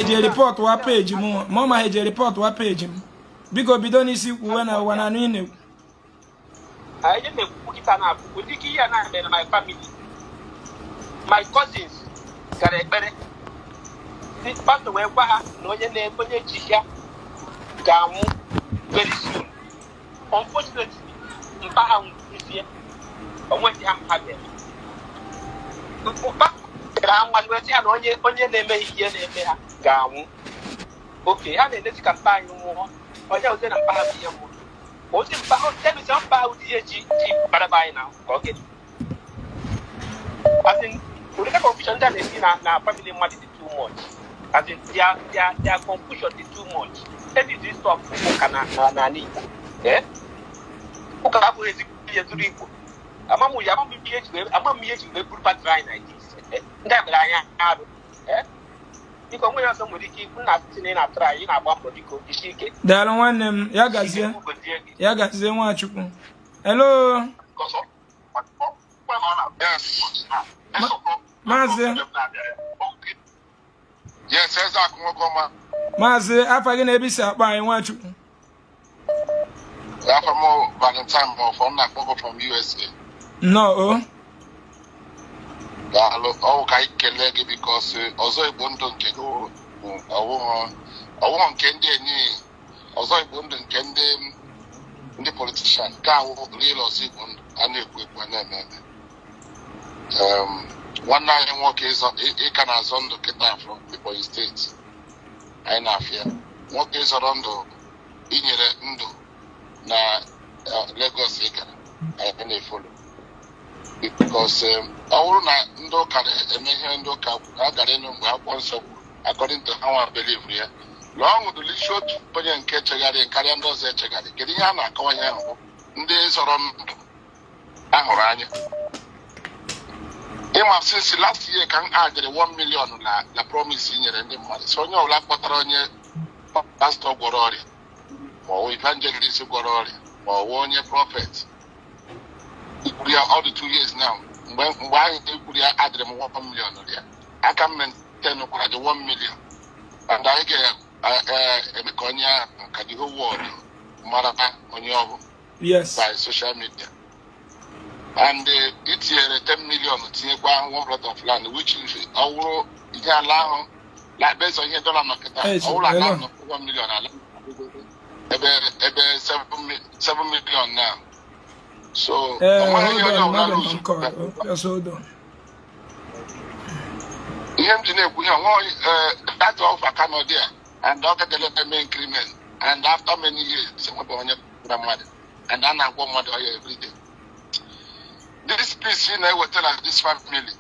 eji report wa page m, ma ọ ma ha eji report wa page m. Biko, bido n'isi kwuwe na ụwa na anụ ị na-ekwu. Anyị na-ekwu kịta na-abụ ụdị ike ihe a na-eme na my family, my cousins gara ekpere. Ndị pastor wee gwa ha na onye na onye ji ya ga-anwụ very soon. Unfortunately, mpa ha nwụzie, onweghị ha ga-eme. Mpa tere ha mmanụ wee sị ha na onye na-emeghị ihe na-eme ha ga-anwụ. Oke ha na-enezi ka mpa anyị nwụọ, onye ozi na mpa ha bụ ihe nwụrụ ozi mpa ebisi mpa ahụ dị ihe ji baraba anyị na ka ọ gịnị. As in, ụdịka confusion ndị a na-esi na family mmadụ dị too much. As in, their confusion dị too much. Ebido stop ụka na n'ala Igbo. Eh, ụka abụghị ezigbo ihe zuru Igbo. Amam ya, amam ihe eji wee buru battery anyị na this. Eh, ndị a mere anyị arụ. Eh, biko, onwe ya ọzọ nwere ike ikwu na asị na ị na-atụrụ anyị, ị na-agba mbọ. Biko, jisie ike. Daalụ, nwanne m. Ya gazie. Gozie gị. Ya gazie, Nwachukwu. Hello. Yes. Maazị. Yes, eze akụ nwoke ọma. Maazị, afa gị na ebe isi akpọ anyị, Nwachukwu? Afọ m Valentine ma m na-akpọgo from USA. Nnọọ o. Daalụ. Ọwụ ka anyị kelee gị because ọzọ Igbo ndụ nke gị wụ ọwụghụ nke ndị enyi ọzọ Igbo ndụ nke ndị politician nke awụ real ọzọ Igbo ndụ a na-ekwu ekwu, a na-eme eme. Nwanne anyị nwoke ịka na-azọ ndụ kịta from Ebonyi Steeti, anyị na-afịa nwoke ịzọrọ ndụ, inyere ndụ na Lagos ị gara, anyị na-efollow because ọ bụrụ na ndị ụka na-eme ihe ndị ụka kwuru, ha gara ịnụ mgbe akwụkwọ nsọ kwuru according to ha nwa believe ya na ọ ṅụdụrụ isi otu onye nke chegharị karịa ndị ọzọ echegharị. Kedu ihe a na-akọwa ihe ahụ bụ ndị zọrọ ndụ ahụrụ anya? Ịma, since last year ka m adịrị 1 million na promise nyere ndị mmadụ, so onye ọbụla kpọtara onye pastọ gwọrọ ọrịa, ma ọ bụ evangelist gwọrọ ọrịa, ma ọ bụ onye prophet ikwuru ya, all the 2 years now, mgbe ahụ ekwuru ya, adịrị m 1 million ya aka m maintain kwara dị 1 million, and anyị ga-eme ka onye ahụ, ka the whole world mara onye ọ bụ by social media. And itinyere 10 million, tinyekwa one plot of land, which is ọ wụrụ ihe ala ahụ like based on ihe dollar nọ kịta, ọ wụrụ ala ahụ nọ 1 million, ala ebe 7 million now. So o nweghị ihe hold onye on, ọbụla mmadụ nọ lose. nke ọ. Just hold on. Ihe m ji na-ekwu ihe onwe that offer ka nọ there, and ọ gadele eme increment, and after many years enwebe onye na mmadụ and a na-agwọ mmadụ ọya everyday. This peace ị na-eweta na this family,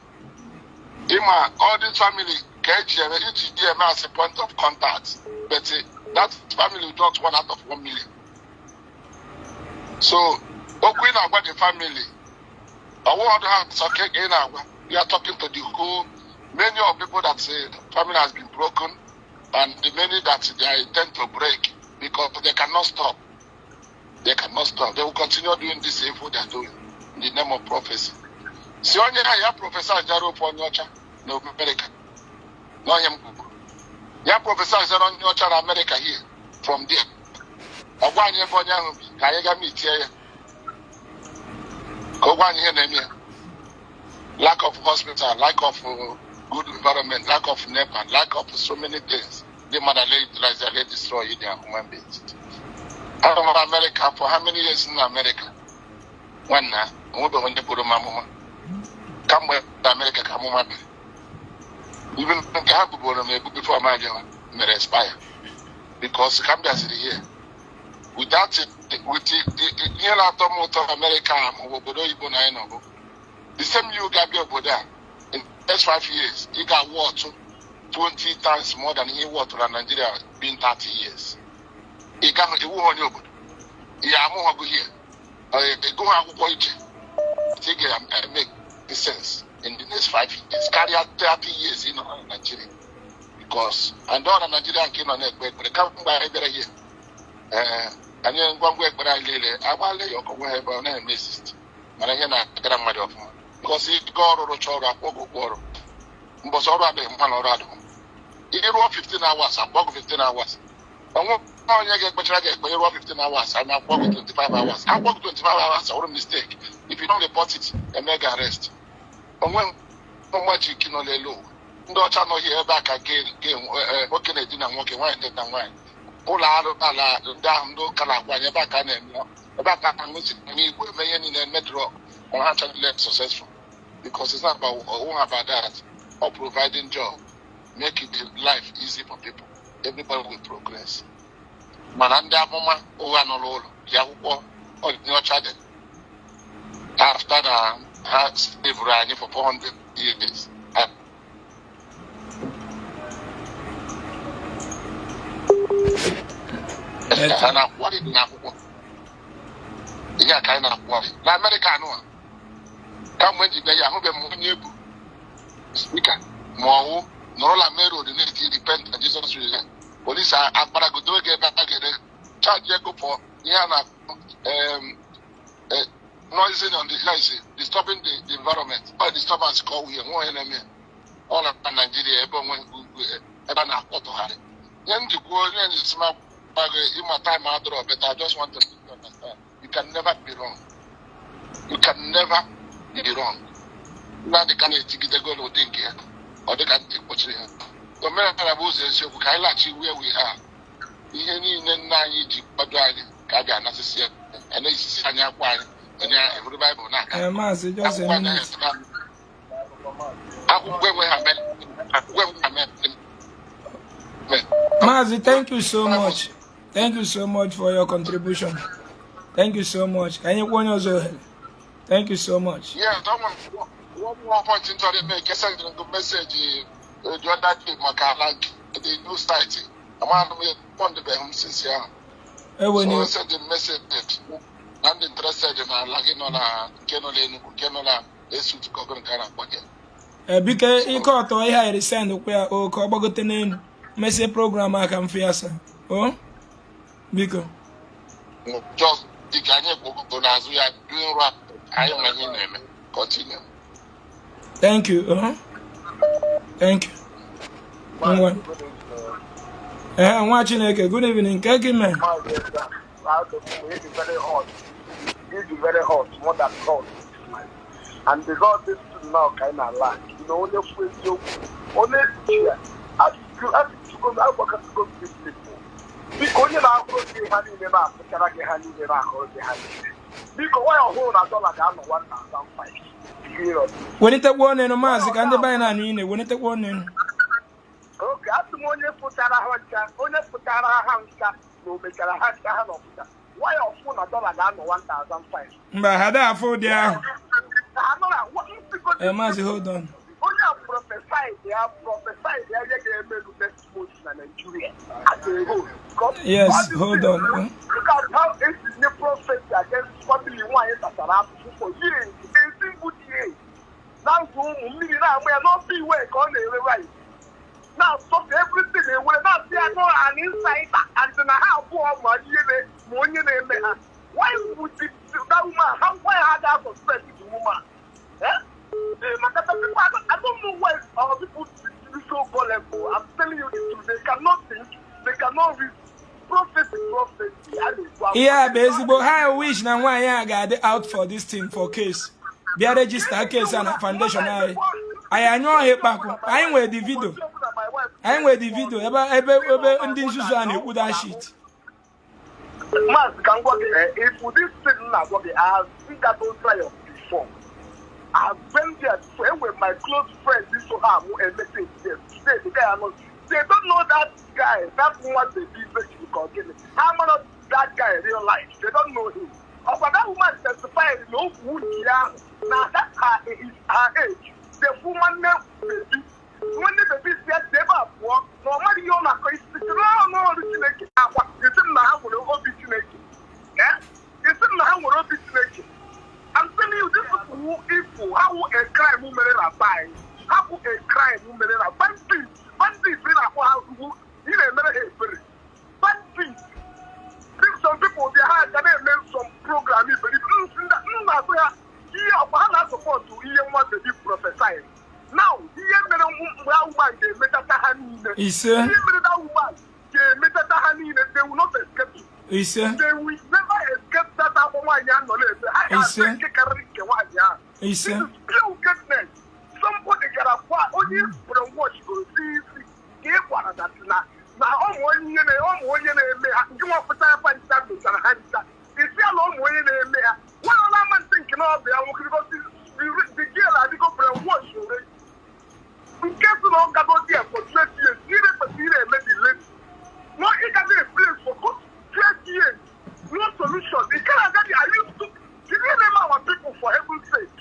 ịma, all this family ka eji eme iji dị eme as a point of contact, but that family is not one out of 1 million. So okwu ị na-agwa the family, ọwụ ọdụ ha sọ ka ị na-agwa. You are talking to the whole many of people that say family has been broken, and the many that they intend to break, because they cannot stop. They cannot stop. They will continue doing this evil they are doing in the name of prophecy. Si onye ahụ ya prophesy jara ofu onye ọcha na America n'ọhịa m kwuru ya, prophesy jara onye ọcha na America here, from there ọ gwa anyị ebe onye ahụ bi ka anyị gaa mitie ya, ka ọ gwa anyị ihe na-eme ya. Lack of hospital, lack of good environment, lack of NEPA, lack of so many things. The mother utilize, they destroy their human beings. Out of America, for how many years in America? Nwanna, onwebeghị onye bụrụ m amụma. Kamgbe na America ka amụma biri. Even nke ha buboro m ebu before m abịawa mere expire. Because ka m bịaziri here, without it, with ihe na-atọ m ụtọ, America ma ọ bụ obodo oyibo na anyị nọ bụ the same. You ga-abịa obodo a in the next 5 years, ị ga-awụ ọtụ 20 times more than ihe wọtụ na Nigeria being 30 years. Ị gaghị iwu onye obodo ya amụghọgụ here, ị gụghị akwụkwọ iche, ị ga-make sense in the next 5 years karịa 30 years ị nọ na Nigeria, because and ọ na Nigeria nke ị nọ na-ekpe ekpere kamgbe anyị bịara here. Ee, anyị ngwa ngwa ekpere anyị niile agbalị ya ọkụ nwe ha ebe ọ na-eme exist, mana ihe na-agara mmadụ ọfụma, because ịga ọrụ, rụcha ọrụ, akwụ gị ụgwọ ọrụ. Mbọsị ọrụ adịghị mma na ọrụ adịghị. Ịrụọ 15 hours, akwụọ gị 15 hours. Onwe onye ga-ekpechara gị ekpe ịrụọ 15 hours, anyị akwụọ gị 25 hours. Akwụọ gị 25 hours ọrụ mistake. If you don't report it, eme gị arrest. Onwe mmachi nọ n'elu ụwa. Ndị ọcha nọghị ebe a ka nwoke na-edina nwoke, nwaanyị na-edina nwaanyị. Ụlọ arụ ala ndị ahụ ndị ụka na-agwa anyị ebe a ka a na-eme, ebe a ka a na-aṅụ eme igbo, eme ihe niile, eme drug, mana ha chọrọ successful because it's not about all about that or providing job, make it the life easy for people, everybody will progress. Mana ndị amụma ụgha nọ n'ụlọ ji akwụkwọ ọdịnọcha dị after na ha slavery anyị for 400 years. Ha na-akwụgharị dị n'akwụkwọ ihe a ka anyị na-akwụgharị na Amerịka anụwa. Kamgbe njide ya, ahụbeghị m onye bụ speaker ma ọwụ nọrọla main road na-eti "Repent and Jesus will hear." Polisi akparagodo oge ebe a ga-ere charge ego for ihe a na-akpọ noising on the noise, disturbing the environment or disturbance ka ọ wụ nwe onye na-eme ọ na Naijiria ebe onwe ebe a na-akpọtụgharị ihe njikwa onye njisima gị ịma time adọrọ. But I just want to make you understand, you can never be wrong, you can never be wrong. Nnamdị ka na-etigidego n'ụdị nke ya, ọ dịka ntị kpọchiri ha. Omenala bụ ụzọ eziokwu. Ka anyị laghachi where we are. Ihe niile nna anyị ji kwado anyị ka a ga-anasịsị ya, a na-esisi anyị akwa anyị onye eburu Baịbụl na-aga. Maazị, just a akwụkwọ minute. Akwụkwọ enweghị amen, akwụkwọ enweghị amen. Maazị, thank you so much. Thank you so much for your contribution. Thank you so much. Ka anyị kwuo onye ọzọ ohere. Thank you so much. Yeah, that one, one more point m chọrọ ime ka sendịrị gị message the other day maka ala nke the new site. Amaghị m ya pọndụbeghị m since ahụ. Eweni. So send the message na ndị interested na ala gị nọ na nke nọ n'Enugu, nke nọ na Esut, ka ọgụrụ nke a na-akpọ gị. Biko, ike ọtọ ihe a resend kwa ya o ka ọ gbagote n'elu. Mesie program a ka m fụ ya sa. O biko. Just dịka anyị kwụgo n'azụ ya doing rap, anyị nwe ihe na-eme. Continue. Thank you. Thank you. Ngwa. Ee, nwa Chineke, good evening. Nke gị mee? It is very hot. It is very hot, more than hot. And because this is now kind of lack, only for you, only here. Ajụjụ agbakọtago these people. Biko, onye na-ahụrụ gị ha niile na-apụchara gị ha niile na-ahụrụ gị ha niile. Biko, nwanyị ọhụrụ na dọla ga-anọ 1,500. Welitekwa ọnụ elu, maazị, ka ndị be anyị na-anụ ine. Welitekwa ọnụ elu. Oge asị m, onye fụchara ha ncha, onye fụchara ha ncha na o mechara ha ncha ha n'ọfụcha. Nwanyị ọfụ na dọla ga-anọ 1,500. Mba, ha da afọ ụdị ahụ. Ee, maazị, hold on. Onye a prophesy ya, prophesy ya ihe ga-emelu next month na Nigeria as a whole. Yes, hold on. Look at how esi nye prophecy against family nwaanyị tachara afụfụ for years, 18 good years. Na-azụ ụmụ, mmiri na-agba ya n'ọfọ iwe ka ọ na-ere rice. Na-asọfe everything ewere na-asị ya no an insider and na ha abụọ ma ihe ma onye na-eme ha. Why would that woman, how, why ha ga suspect the woman? Eh? Maka the people, I don't know why our people be so gullible. I'm telling you the truth. They cannot think, they cannot read. Prophecy, prophecy. Ihe a bụ ezigbo ha wish na nwaanyị a ga-adị out for this thing, for case bịa register case a na foundation anyị. Anyị anyụ ọhịa ịkpakwu. Anyị nwere the video, anyị nwere the video ebe ndị nzuzu a na-ekwu that shit. Maazị, ka m gwa gị, if this thing na-agwa gị, I have seen that on trial before. I have been there before. And with my close friends, this so have a message there. Today, the guy, I know, they don't know that guy, that woman, they be virgin. How many that guy in real life? They don't know him. Oh, but that woman testified no wound. Now that's her, is her age. The woman baby. When the baby said they were poor, normally you're not going to no no Chineke. Isi m na ha nwere obi Chineke. Eh? Isi m na ha nwere obi Chineke. I'm telling you, this is who evil. How a crime mere na buy. How a crime mere na bandit. Bandit ị na-akpọ ha ugwu, ị na-emere ha ebere. Bandit. Think some people they ha ga na-eme some program iberibe. M na-asị ha ihe ọkwa ha na-asọpọtụ ihe nwa baby prophesy. Now, ihe mere mgbe ahụ ga-emechata ha niile. niile. Ise. Ihe mere that woman ga-emetata ha niile. They will not escape it. Ise. They will never escape that. Akwa nwaanyị ahụ nọ na-ebe, ha Ise. ga-asị nke karịrị nke nwaanyị ahụ. Ise. This is pure wickedness. Somebody gara gwa onye brainwash goro si isi ka ị gwara that na ụmụ onye ihe na ụmụ onye na-eme ha nke nwa pụta ya ncha mechara ha ncha isi ala, ụmụ onye na-eme ha nwa ọ na-ama ntị nke na ọ bụ ya nwoke, because the girl adịgo brainwash already. Nke si na ọ gago there for 20 years, ihe kwesịrị na-eme the lady, no, ị gago a place for good 20 years, no solution. Ị ka na-aga the, are you stupid? Did you name our people, for heaven's sake?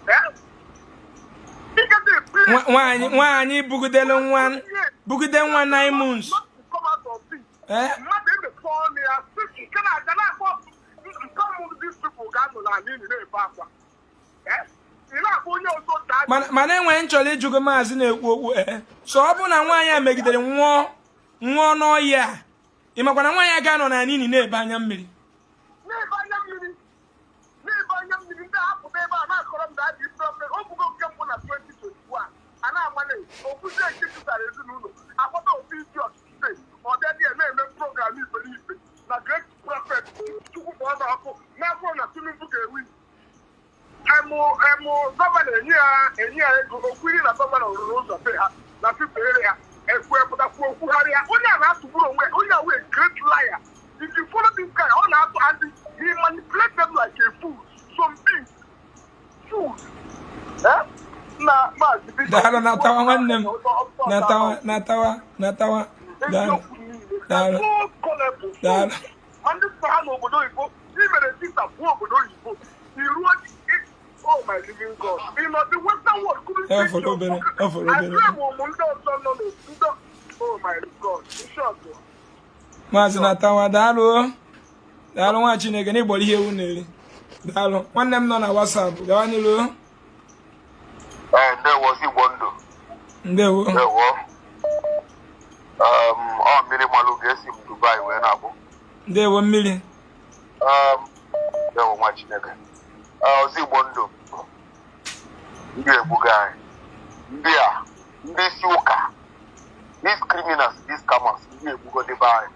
Eh? Ị gago a place Nwaanyị bugidelu nwa, bugide nwa 9 months. Not to come out of it. Eh? Mmadụ emepe ọnụ ya sị nke na-aga na-akpọ nke ọmụmụ, these people ga-anọ n'ala ili na-ebe akwa. Eh? Ị na-akpọ onye ọzọ daa. Mana enwere m chọrọ ịjụ gị, maazị na-ekwu okwu, ee, so ọ bụ na nwaanyị a megidere nwụọ nwụọ n'ọhịa a, ị makwa na nwaanyị a ga-anọ na nini na-ebe anya mmiri? Na-ebe anya mmiri, na-ebe anya mmiri. Ndị apụta ebe a na-akọrọ m daddy problem o bugo nke mbụ na 2021 a na-amane okwuzie nke tụtara ezinụlọ akpọta ofu isi ọchịchị ọbịa dị na-eme program iberibe na great prophet Chukwu kpọọ n'ọkụ n'afọ na Tinubu ga-ewi emụ emụ governor enye ya ego okwiri na governor rụrụ ụzọ be ha na fifere ya ekwu epụtakwuo okwugharịa. Onye a na-atụgburu onwe onye a wee great liar. If you follow this guy, ọ na-atụ and he manipulate them like a fool, some beings fools. Eh? Na maazị, biko. Daalụ, natawa nwanne m, natawa, natawa, natawa. Daalụ. Eziokwu niile. Daalụ. So colorful. Daalụ. Ma ndị sọ ha n'obodo oyibo, i mere visa pụọ obodo oyibo iruo, oh my living God, ị nọ the western world couldn't Ọ fọrọ obere, ọ fọrọ obere. I ụmụ ndị ọzọ nọ n'obodo. Oh my God, in short. Maazị, natawa, daalụ, daalụ nwa Chineke na ịgbọrọ ihe ewu na-eri. Daalụ nwanne m nọ na WhatsApp, gawa n'ilu. Ee, ndewo, Igbo ndụ. Ndewo. Ndewo. Ọ mmiri malụ ga-esi m Dubai wee na-abụ. Ndewo, mmiri. Ndewo nwa Chineke. Ọzọ Igbo ndụ, ndị egbuga anyị, ndị a, ndị isi ụka, these criminals, these scammers, ndị egbugo debe anyị.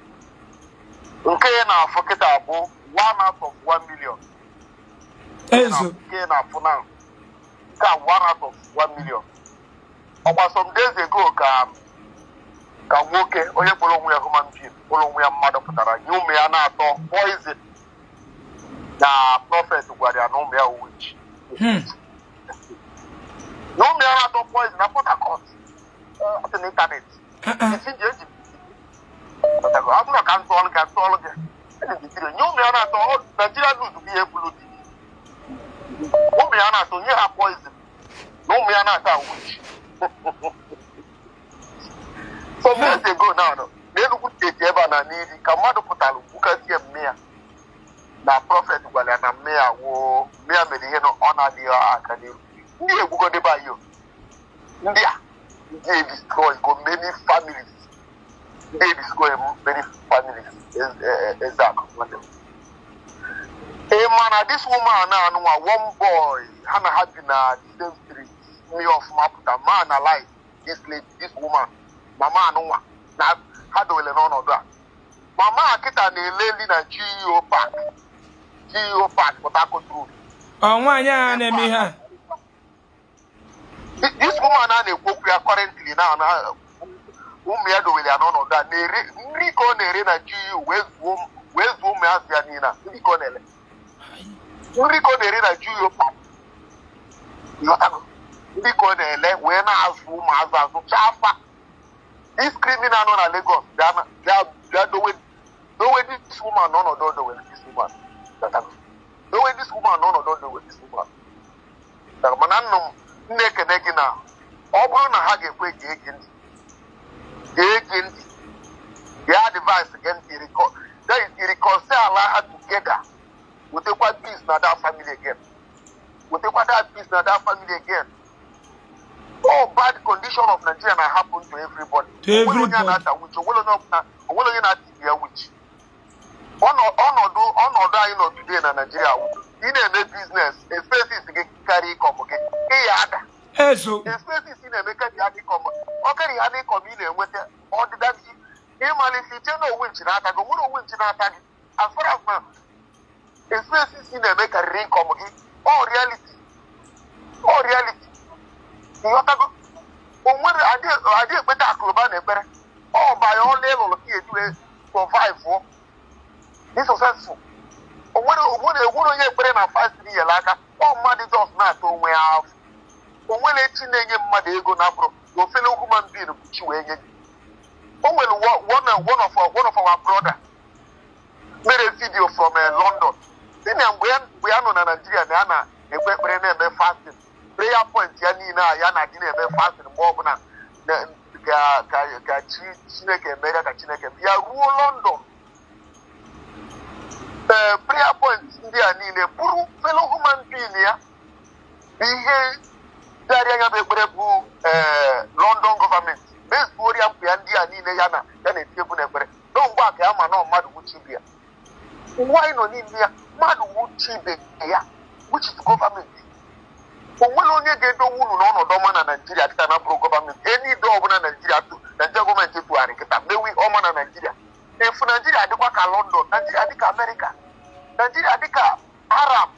Nke ya na-afụ kịta bụ 1 out of 1 million. Ezo. Nke ya na-afụ na nke a, 1 out of 1 million. Ọkwa some days ago ka nwoke onye kpọrọ onwe ya human being, kpọrọ onwe ya mmadụ, pụtara nye ụmụ ya na-atọ poison na prophet gwara ya na ụmụ ya witch, na ụmụ ya na-atọ poison na Port Harcourt. Ọ dị n'internet. Ah, ah. Isi ji eji ọ bụrụ ka ntụọlụ gị, ntụọlụ gị eji jidere nye ụmụ ya na-atọ. Nigeria news bụ ihe bulu dị ụmụ ya na-atọ, nye ha poison na ụmụ ya na-atọ witch. Some years ago now, no, n'Enugu Steeti ebe a na n'iri ka mmadụ pụtara gbukasie mme ya na prophet gwara ya na mme ya woo mme ya mere ihe na ọ na-adịghị aka n'iru. Ndị egbugodebe anyị o. Ndị a, ndị e destroy go many families, ndị e destroy many families. Ezeakụ nwanne m, ị ma na this woman na anụnwa, one boy ha na ha bi na the same street mmiri ọfụma pụta ma analyze this lady, this woman, mama anụnwa na ha dowere n'ọnọdụ a. Mama a kịta na-eleli na GEO Park, GEO Park, Port Harcourt Road. Ọ nwaanyị a na-eme ihe a? This woman a na-ekwu okwu ya currently na ụmụ ya dowere ya n'ọnọdụ a na-ere nri ka ọ na-ere na GEO wee zuo ụmụ azụ ya niile. Nri ka ọ na-ere, nri ka ọ na-ere na GEO Park. Ịghọtago? Nri ka ọ na-ele wee na-azụ ụmụazụ azụ chaa afa. This criminal nọ na Lagos bịa dowe this woman n'ọnọdụ o dowere this woman. Ịghọtago? Dowe this woman n'ọnọdụ o dowere this woman. Ịghọtago? Mana nnụ m na-ekene gị na ọ bụrụ na ha ga-ekwe gee gị ntị, gee gị ntị, gee advice gị ntị, that is, reconcile ha together, wetekwa peace na that family again, wetekwa that peace na that family again. All bad condition of Nigeria na happen to everybody. To Onwere onye a everybody. na-ata witch, onwere onye ọbụla, onwere onye na-ata ibe ya witch. Ọnọdụ anyị nọ today na Nigeria wụ, ị na-eme business, expenses gị karịa income gị, ị ya ada. Eziokwu. Expenses ị na-eme karị ha dịkọm, ọ karị ha dịkọm ị na-enweta. Ọdịda gị ịmalite iche na onwe nchi n'aka gị, onwere onwe nchi n'aka gị. As far as na expenses ị na-eme karịrị income gị, ọ reality, ọ reality. Ịghọtago? Onwere adị ekpeta akụlụba na ekpere ọ banye ọla ịlụlụ ka eji wee survive ọ dị successful. Onwere onye ekpere na fasting nyere aka. Ọ mmadụ just na-ata onwe ya afọ. Onwere chi na-enye mmadụ ego na abụrụ na ofele human being bụ chi wee nye gị. O nwere one of our brother mere video from London, si na mgbe ya nọ na Nigeria na ya na-ekpe ekpere, na-eme fasting, prayer point ya niile a ya na-adị na-eme fasting mgbe ọbụla ka chi Chineke emere ka Chineke ya ruo London. Ee, prayer point ndị a niile bụrụ fellow human being ya bụ ihe dịarị anya bụ ekpere bụ ee London gọọmenti mezuo ya mkpa ya ndị a niile ya na ya na-eti egwu na ekpere na mgbe a ka ya ma na mmadụ wuchi ibe ya. Ụwa anyị nọ n'ime ya, mmadụ wuchi ibe ya, which is gọọmenti. O nwere onye ga-edowe unu n'ọnọdụ ọma na Naijiria kịta na bụrụ gọọmenti enido ọbụla Naijiria tụ Naijiria gọọmenti tụgharị kịta mewe ihe ọma na Naijiria efu. Naijiria adịkwa ka London, Naijiria dịka Amerịka, Naijiria dịka Arab,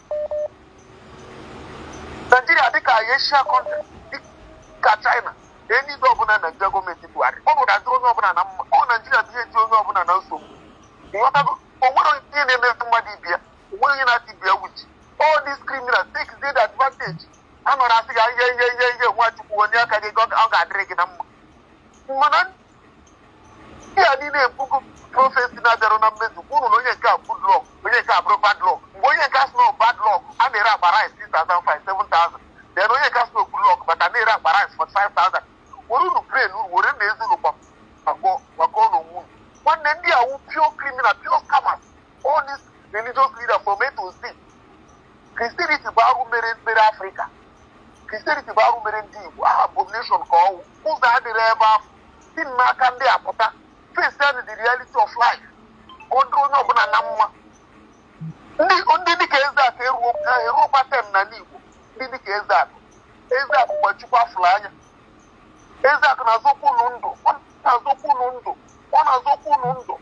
Naijiria dịka Asia country, dịka China. Enido ọbụla Naijiria gọọmenti tụgharị ọnọdụ adịrị onye ọbụla na mma. Ọ Naijiria bụ ihe ji onye ọbụla na nsogbu. Ịghọtago? O nwere onye na-eme mmadụ ibe ya, o nwere onye na-ata ibe ya wuchi. All these criminals take the advantage. A nọrọ asị gị ihe ihe ihe ihe Nwachukwu onye aka gị, ọ ga-adịrị gị na mma. Mana ndị a niile ebugo prophecy na-abịarụ na mmezu kwuru na onye nke a good luck, onye nke a bụrụ bad luck. Mgbe onye nke a sị na bad luck, a na-ere akpa rice 6,500, 7,000. Then onye nke a sị na good luck bata, na-ere akpa rice 45,000. Were unu brain unu were na ezi unu gbakọọ n'onwe unu. Nwanne, ndị a wụ pure criminal, pure scammers, all these religious leaders from A to Z. Christianity bụ arụ mere Afrịka. Christianity bụ arụ mere ndị Igbo. Aha abomination ka ọwụ. Ụzọ adịrị ebe ahụ si n'aka ndị apụta. Face the reality of life ka ọ dịrị onye ọbụla na mma. Ndị dịka Ezeakụ eruo eruokwa tem na Igbo. Ndị dịka Ezeakụ, Ezeakụ gbachukwu afụrụ anya. Ezeakụ na-azọkwa unu ndụ, ọ na-azọkwa unu ndụ, ọ na-azọkwa unu ndụ.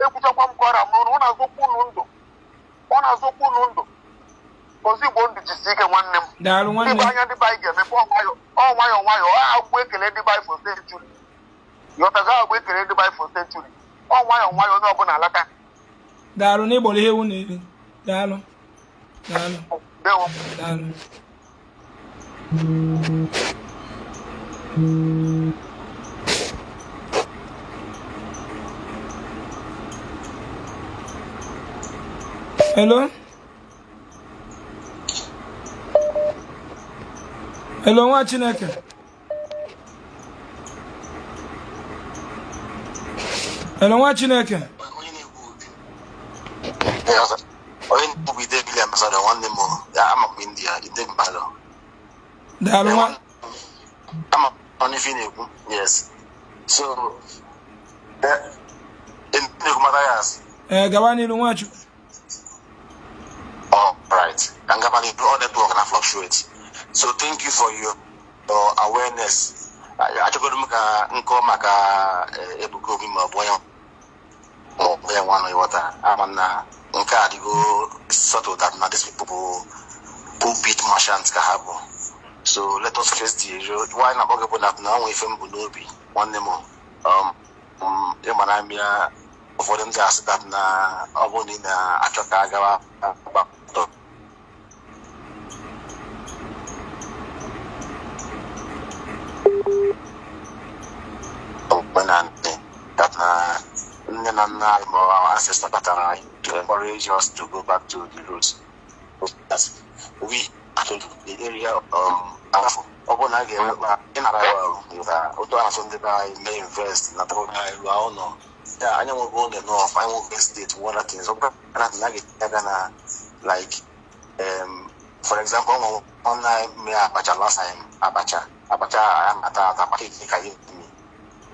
Ekwuchakwa m kọrọ m n'ọnụ. Ọ na-azọkwa unu ndụ, ọ na-azọkwa unu ndụ. Ozigbo ndụ, jisi ike, nwanne m. Daalụ. Ndị nwanne be anya, ndị be anyị ga-emepe. Ọ nwayọ, ọ nwayọ nwayọ. Ọ agbụ ekele ndị be anyị for century. Yọtago? Agbụ ekele ndị be anyị for century. Ọ nwayọ nwayọ, onye ọbụla alata. Daalụ n'ịgbọrọ ihe ewu na-eri. Daalụ, daalụ. Ndewo. Daalụ. Hello, hello, nwa Chineke. Hello, nwa Chineke. Onye na-ekwu obi. Onye na-ekwu bụ Idebili Ambassador, nwanne m. Ya ama m India Idebili Ambassador. Daalụ, nwa. Ama m ife ị na-ekwu. Yes, so ị na-ekwu Mathias. Ee, gawa n'ilu, Nwachukwu. All right, and gaba n'ilu. All network na fluctuate, so thank you for your awareness. Achọgoro m ka nkọ maka Ebuka Obi ma ọ bụ onye ma ọ bụ onye nwa nọ. Ịghọta ama na nke a adịgo settled that na these people bụ pulpit merchants ka ha bụ. So let us face the real why na akpọ gị bụ na na onwe ife m bụ n'obi, nwanne m. Ịma na mbịa ụfọdụ ndị asị that na ọ bụrụ na ị na-achọ ka a gawa gbapụta omenala, that na nne na nna anyị ma our ancestors kpatara anyị to encourage us to go back to the roots, that we to the area afọ ọ bụrụ na a ga-enwe mkpa ịnara ya otu asụ ndị be anyị mee invest na anyị lụọ ụlọ ya. Anyị nwego ụlọ enough, anyị nwego estate, water things. Ọ bụrụ na a ga-etinye aka na like for example, ọ nwanne anyị mee abacha last time, abacha a na-ata ata package ka anyị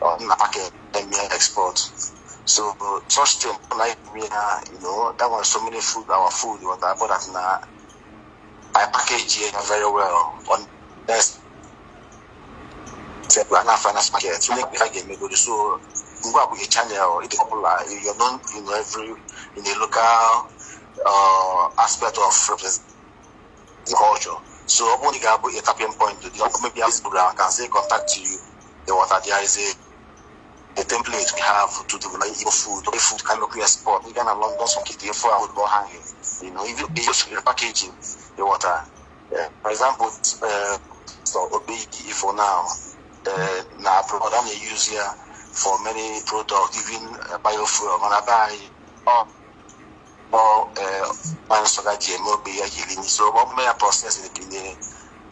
eme na package eme export. So such thing like me, that was so many food, our food what I bought that na I package it very well on next. na finance market. So make I ga-emegodi. So ngwa bụ a channel, it popular, you're known in every in a local aspect of representing culture. So ọ bụrụ na ị ga-abụ a tapping point to the maybe this program, I can say contact you. The water, there is a template we have to develop Igbo food, food kind of export. Even in London, some kids for football hanging. Even the packaging, the water. For example, so Obey for now, now abroad, I'm use here for many products, even biofuel. When I buy, or so what may I process in the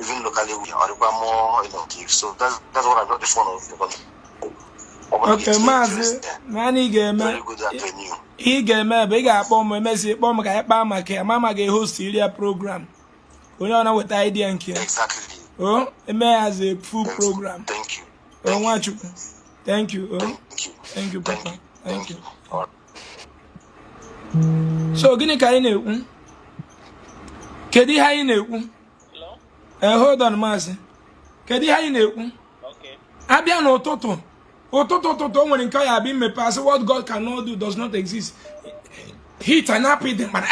even locally we are more innovative. So that's what I got the phone of. Okay, Maazị, naanị ị ga-eme Very good avenue. Ị ga-eme bụ ị ga-akpọ m, emesi kpọọ m ka anyị kpaa maka ya, ma ga-ehost iri ya program, onye ọ na-weta idea nke ya. Exactly. O eme ya as a full program. Thank you. O Nwachukwu, thank you o. Thank you. Thank you, Thank papa. you. Thank you. All right. So gịnị ka anyị na-ekwu? Kedu ihe anyị na-ekwu? Hello? Eh, hold on, maazị, kedu ihe anyị na-ekwu? Okay. Abịa n'ụtụtụ ụtụtụ ụtụtụ, o nwere nke ọ ya abịa imepe, asị what God cannot do does not exist. Hit and happy dị mkpara.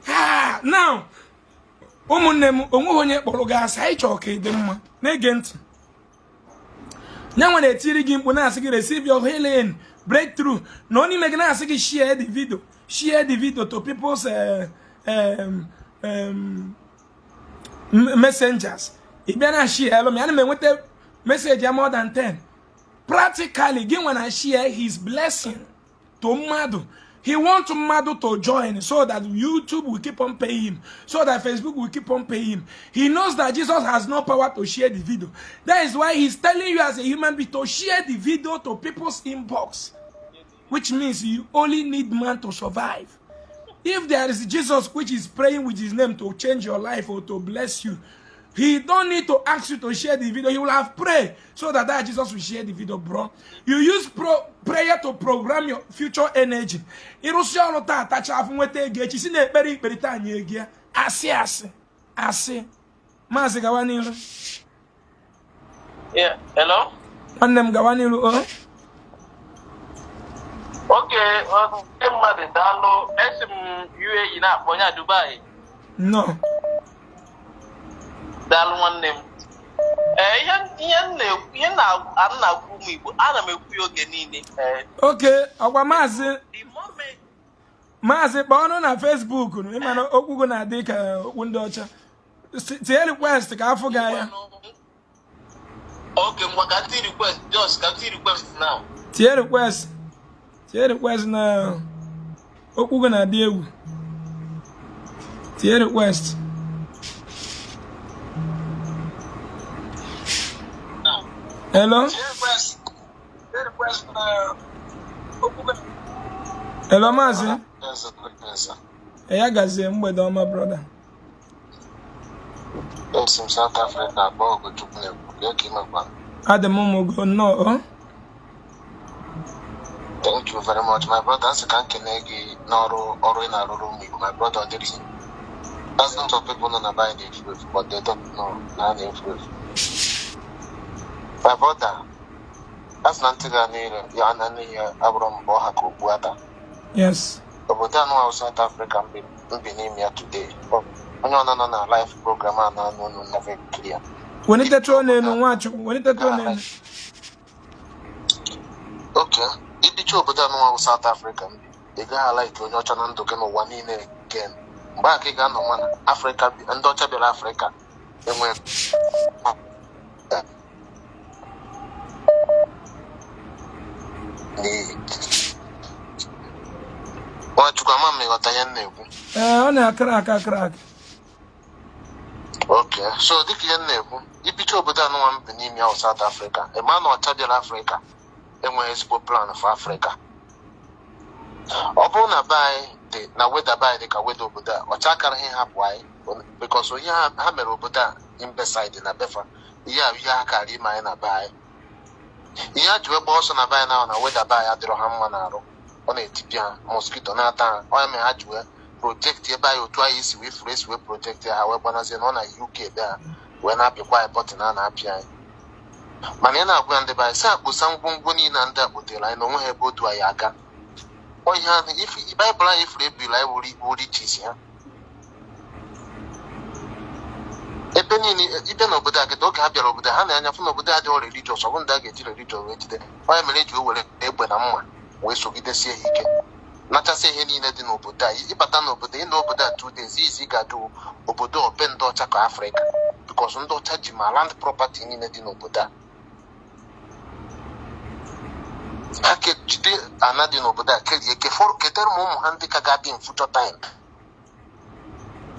Ah, now ụmụnne m, onweghị onye kpọrọ gị asị. Anyị chọrọ ka ị dị mma. Na-ege ntị, nye nwere etiri gị mkpu na-asị gị receive your healing breakthrough, na onye ime gị na-asị gị share the video, share the video to people's messengers. Ị bịa na share elu m ya, na m enweta message ya more than 10. Practically, gị nwe na share his blessing to mmadụ. He wants mmadụ to join so that YouTube will keep on paying him, so that Facebook will keep on paying him. He knows that Jesus has no power to share the video. That is why he's telling you as a human being to share the video to people's inbox, which means you only need man to survive. If there is Jesus which is praying with his name to change your life or to bless you, he don't need to ask you to share the video. He will have prayed so that that Jesus will share the video, bro. You use prayer to program your future energy. Ịrụsị ọrụ taa, tacha afụ, nweta ego echi, si na ekpere ikpere taa nye ego ya. Asị, asị, asị. Maazị, gawa n'iru. Yeah. Hello? Nwanne m, gawa n'iru o. Okay, ndị mmadụ, daalụ. Esi m UAE na-akpọ ya, Dubai. Nnọọ. Daalụ, nwanne m. Ee, ihe m na-ekwu, ihe m na-agwa ụmụ Igbo, ana m ekwu ya oge niile. Ee, oke ọkwa maazị. The moment Maazị, kpọọ ọnụ na Facebook nụ, ịma na okwu gị na-adị ka okwu ndị ọcha. Tinye request ka afụ gị anya. Okay, ngwa, ka ntị request, just ka ntị request now. Tinye request, tinye request na okwu gị na-adị egwu. Tinye request. Hello, hello, maazị. Eze. Ya gazie, mgbede ọma, brother. Esi m South Africa akpọ. Ogochukwu na-ekwu. Kee ka imekwa? Adị m ụmụ nnọọ o. Thank you very much, my brother. Asị ka m kene gị n'ọrụ ọrụ ị na-arụrụ ụmụ Igbo, my brother. Ọ dịrị thousands of people nọ na be anyị na-efu efu, but they don't know na a na-efu efu. My brother, a sị na ntị ga n'ire ya na n'ihe abụrụ mbọ ha ka okpu ata. Obodo anụ ahụ, South Africa, mbi n'ime ya today, onye ọ nọ na live program a na-anụ unu na very clear. Welitetụ n'elu, Nwachukwu, welitetụ n'elu. Okay, ibicha obodo anụ ahụ, South Africa, mbi ị gaghị ala ike onye ọcha na ndụ gị n'ụwa niile again. Mgbe a ka ị ga-anọ mana Afrịka, ndị ọcha bịara Afrịka enwe n'iyi. Nwachukwu, ama m ịghọta ihe m na-ekwu. Ee, ọ na-akara aka crack. Okay, so dịka ihe m na-ekwu, ibicha obodo anụnwa m bi n'ime ahụ, South Africa, ịma na ọcha bịara Afrịka enweghị ezigbo plan for Africa. Ọ bụrụ na be anyị dị na weather be anyị dị ka weather obodo a, ọcha akaraghị hapụ anyị, because ihe ha mere obodo a imbecile na befa ihe a, ihe ha kara ime anyị na be anyị, ihe ha ji wee gbaa ọsọ na be anyị na weather be anyị adịrọ ha mma n'arụ, ọ na-etipịa ha, mosquito na-ata ha. Ọ ya mere ha ji wee project ebe anyị otu anyị si wee furu esi wee project ha, wee gbanazie na ọ na UK ebe ha wee na-apịkwa anyị button a na-apị anyị. Mana ị na-agwa ya ndị be anyị sị akpụsa ngwongwo niile ndị a kpotere anyị na onwe ha ebe otu anyị aga. Ọ ihe ahụ Baịbụl anyị furu ebili anyị wuru riches ha. Ebe niile ịbịa n'obodo a kịta, oge ha bịara obodo ha na-anya fụ n'obodo a dị religious, ọ bụ ndị a ga-eji religion wee jide. Onye mere eji were egbe na mma wee sogidesie ha ike, nachasị ihe niile dị n'obodo a. Ịbata n'obodo, ị n'obodo a 2 days izi, ị ga-ajụ obodo obe ndị ọcha ka Afrịka, because ndị ọcha ji ma land property niile dị n'obodo a. Ha jide ana dị n'obodo a kerie ketere m ụmụ ha ndị ka ga-abịa in future time.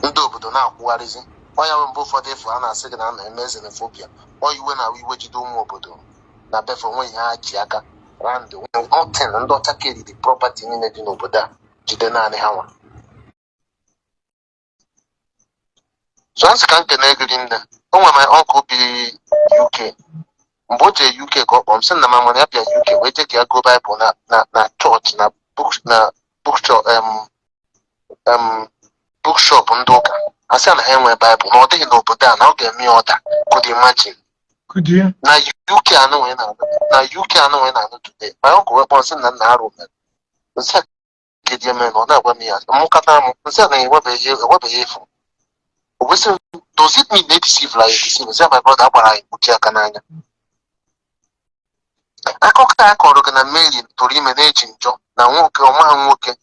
Ndị obodo na-akwụgharịzi ọnya bụ mgbe ụfọdụ efu a na-asị gị na a na-eme xenophobia. Ọ iwe na iwe jide ụmụ obodo na befe onwe ihe ha ji aka rand nothing. Ndị ọcha keriri property niile dị n'obodo a, jide naanị ha nwa. So asị ka nkene gịrị nne o nwere my uncle bi UK. Mgbe o jee UK ka ọ kpọọ m, sị na mama ya bịa UK wee jee ka ya gụọ Baịbụl na chọọchị na book na bookshop bookshop ndị ụka. A sị na ha enwe Baịbụl, na ọ dịghị n'obodo a, na ọ ga-eme ya ọda. Could you imagine? Could you? Na UK anụ wee na na UK anụ wee na-anụ today. My uncle wee kpọọ, sị na nna arụ mere nsị a kedu eme na ọ na-agwa m ya mụkata m nsị a na enwebeghị efu. O wee sị m, does it mean na edeceive like edeceive? Nsị a, my brother, agbara anyị kpuchi aka n'anya. Akụkọ a kọrọ gị na Mary tụrụ ime na-eji njọ na nwoke ọma nwoke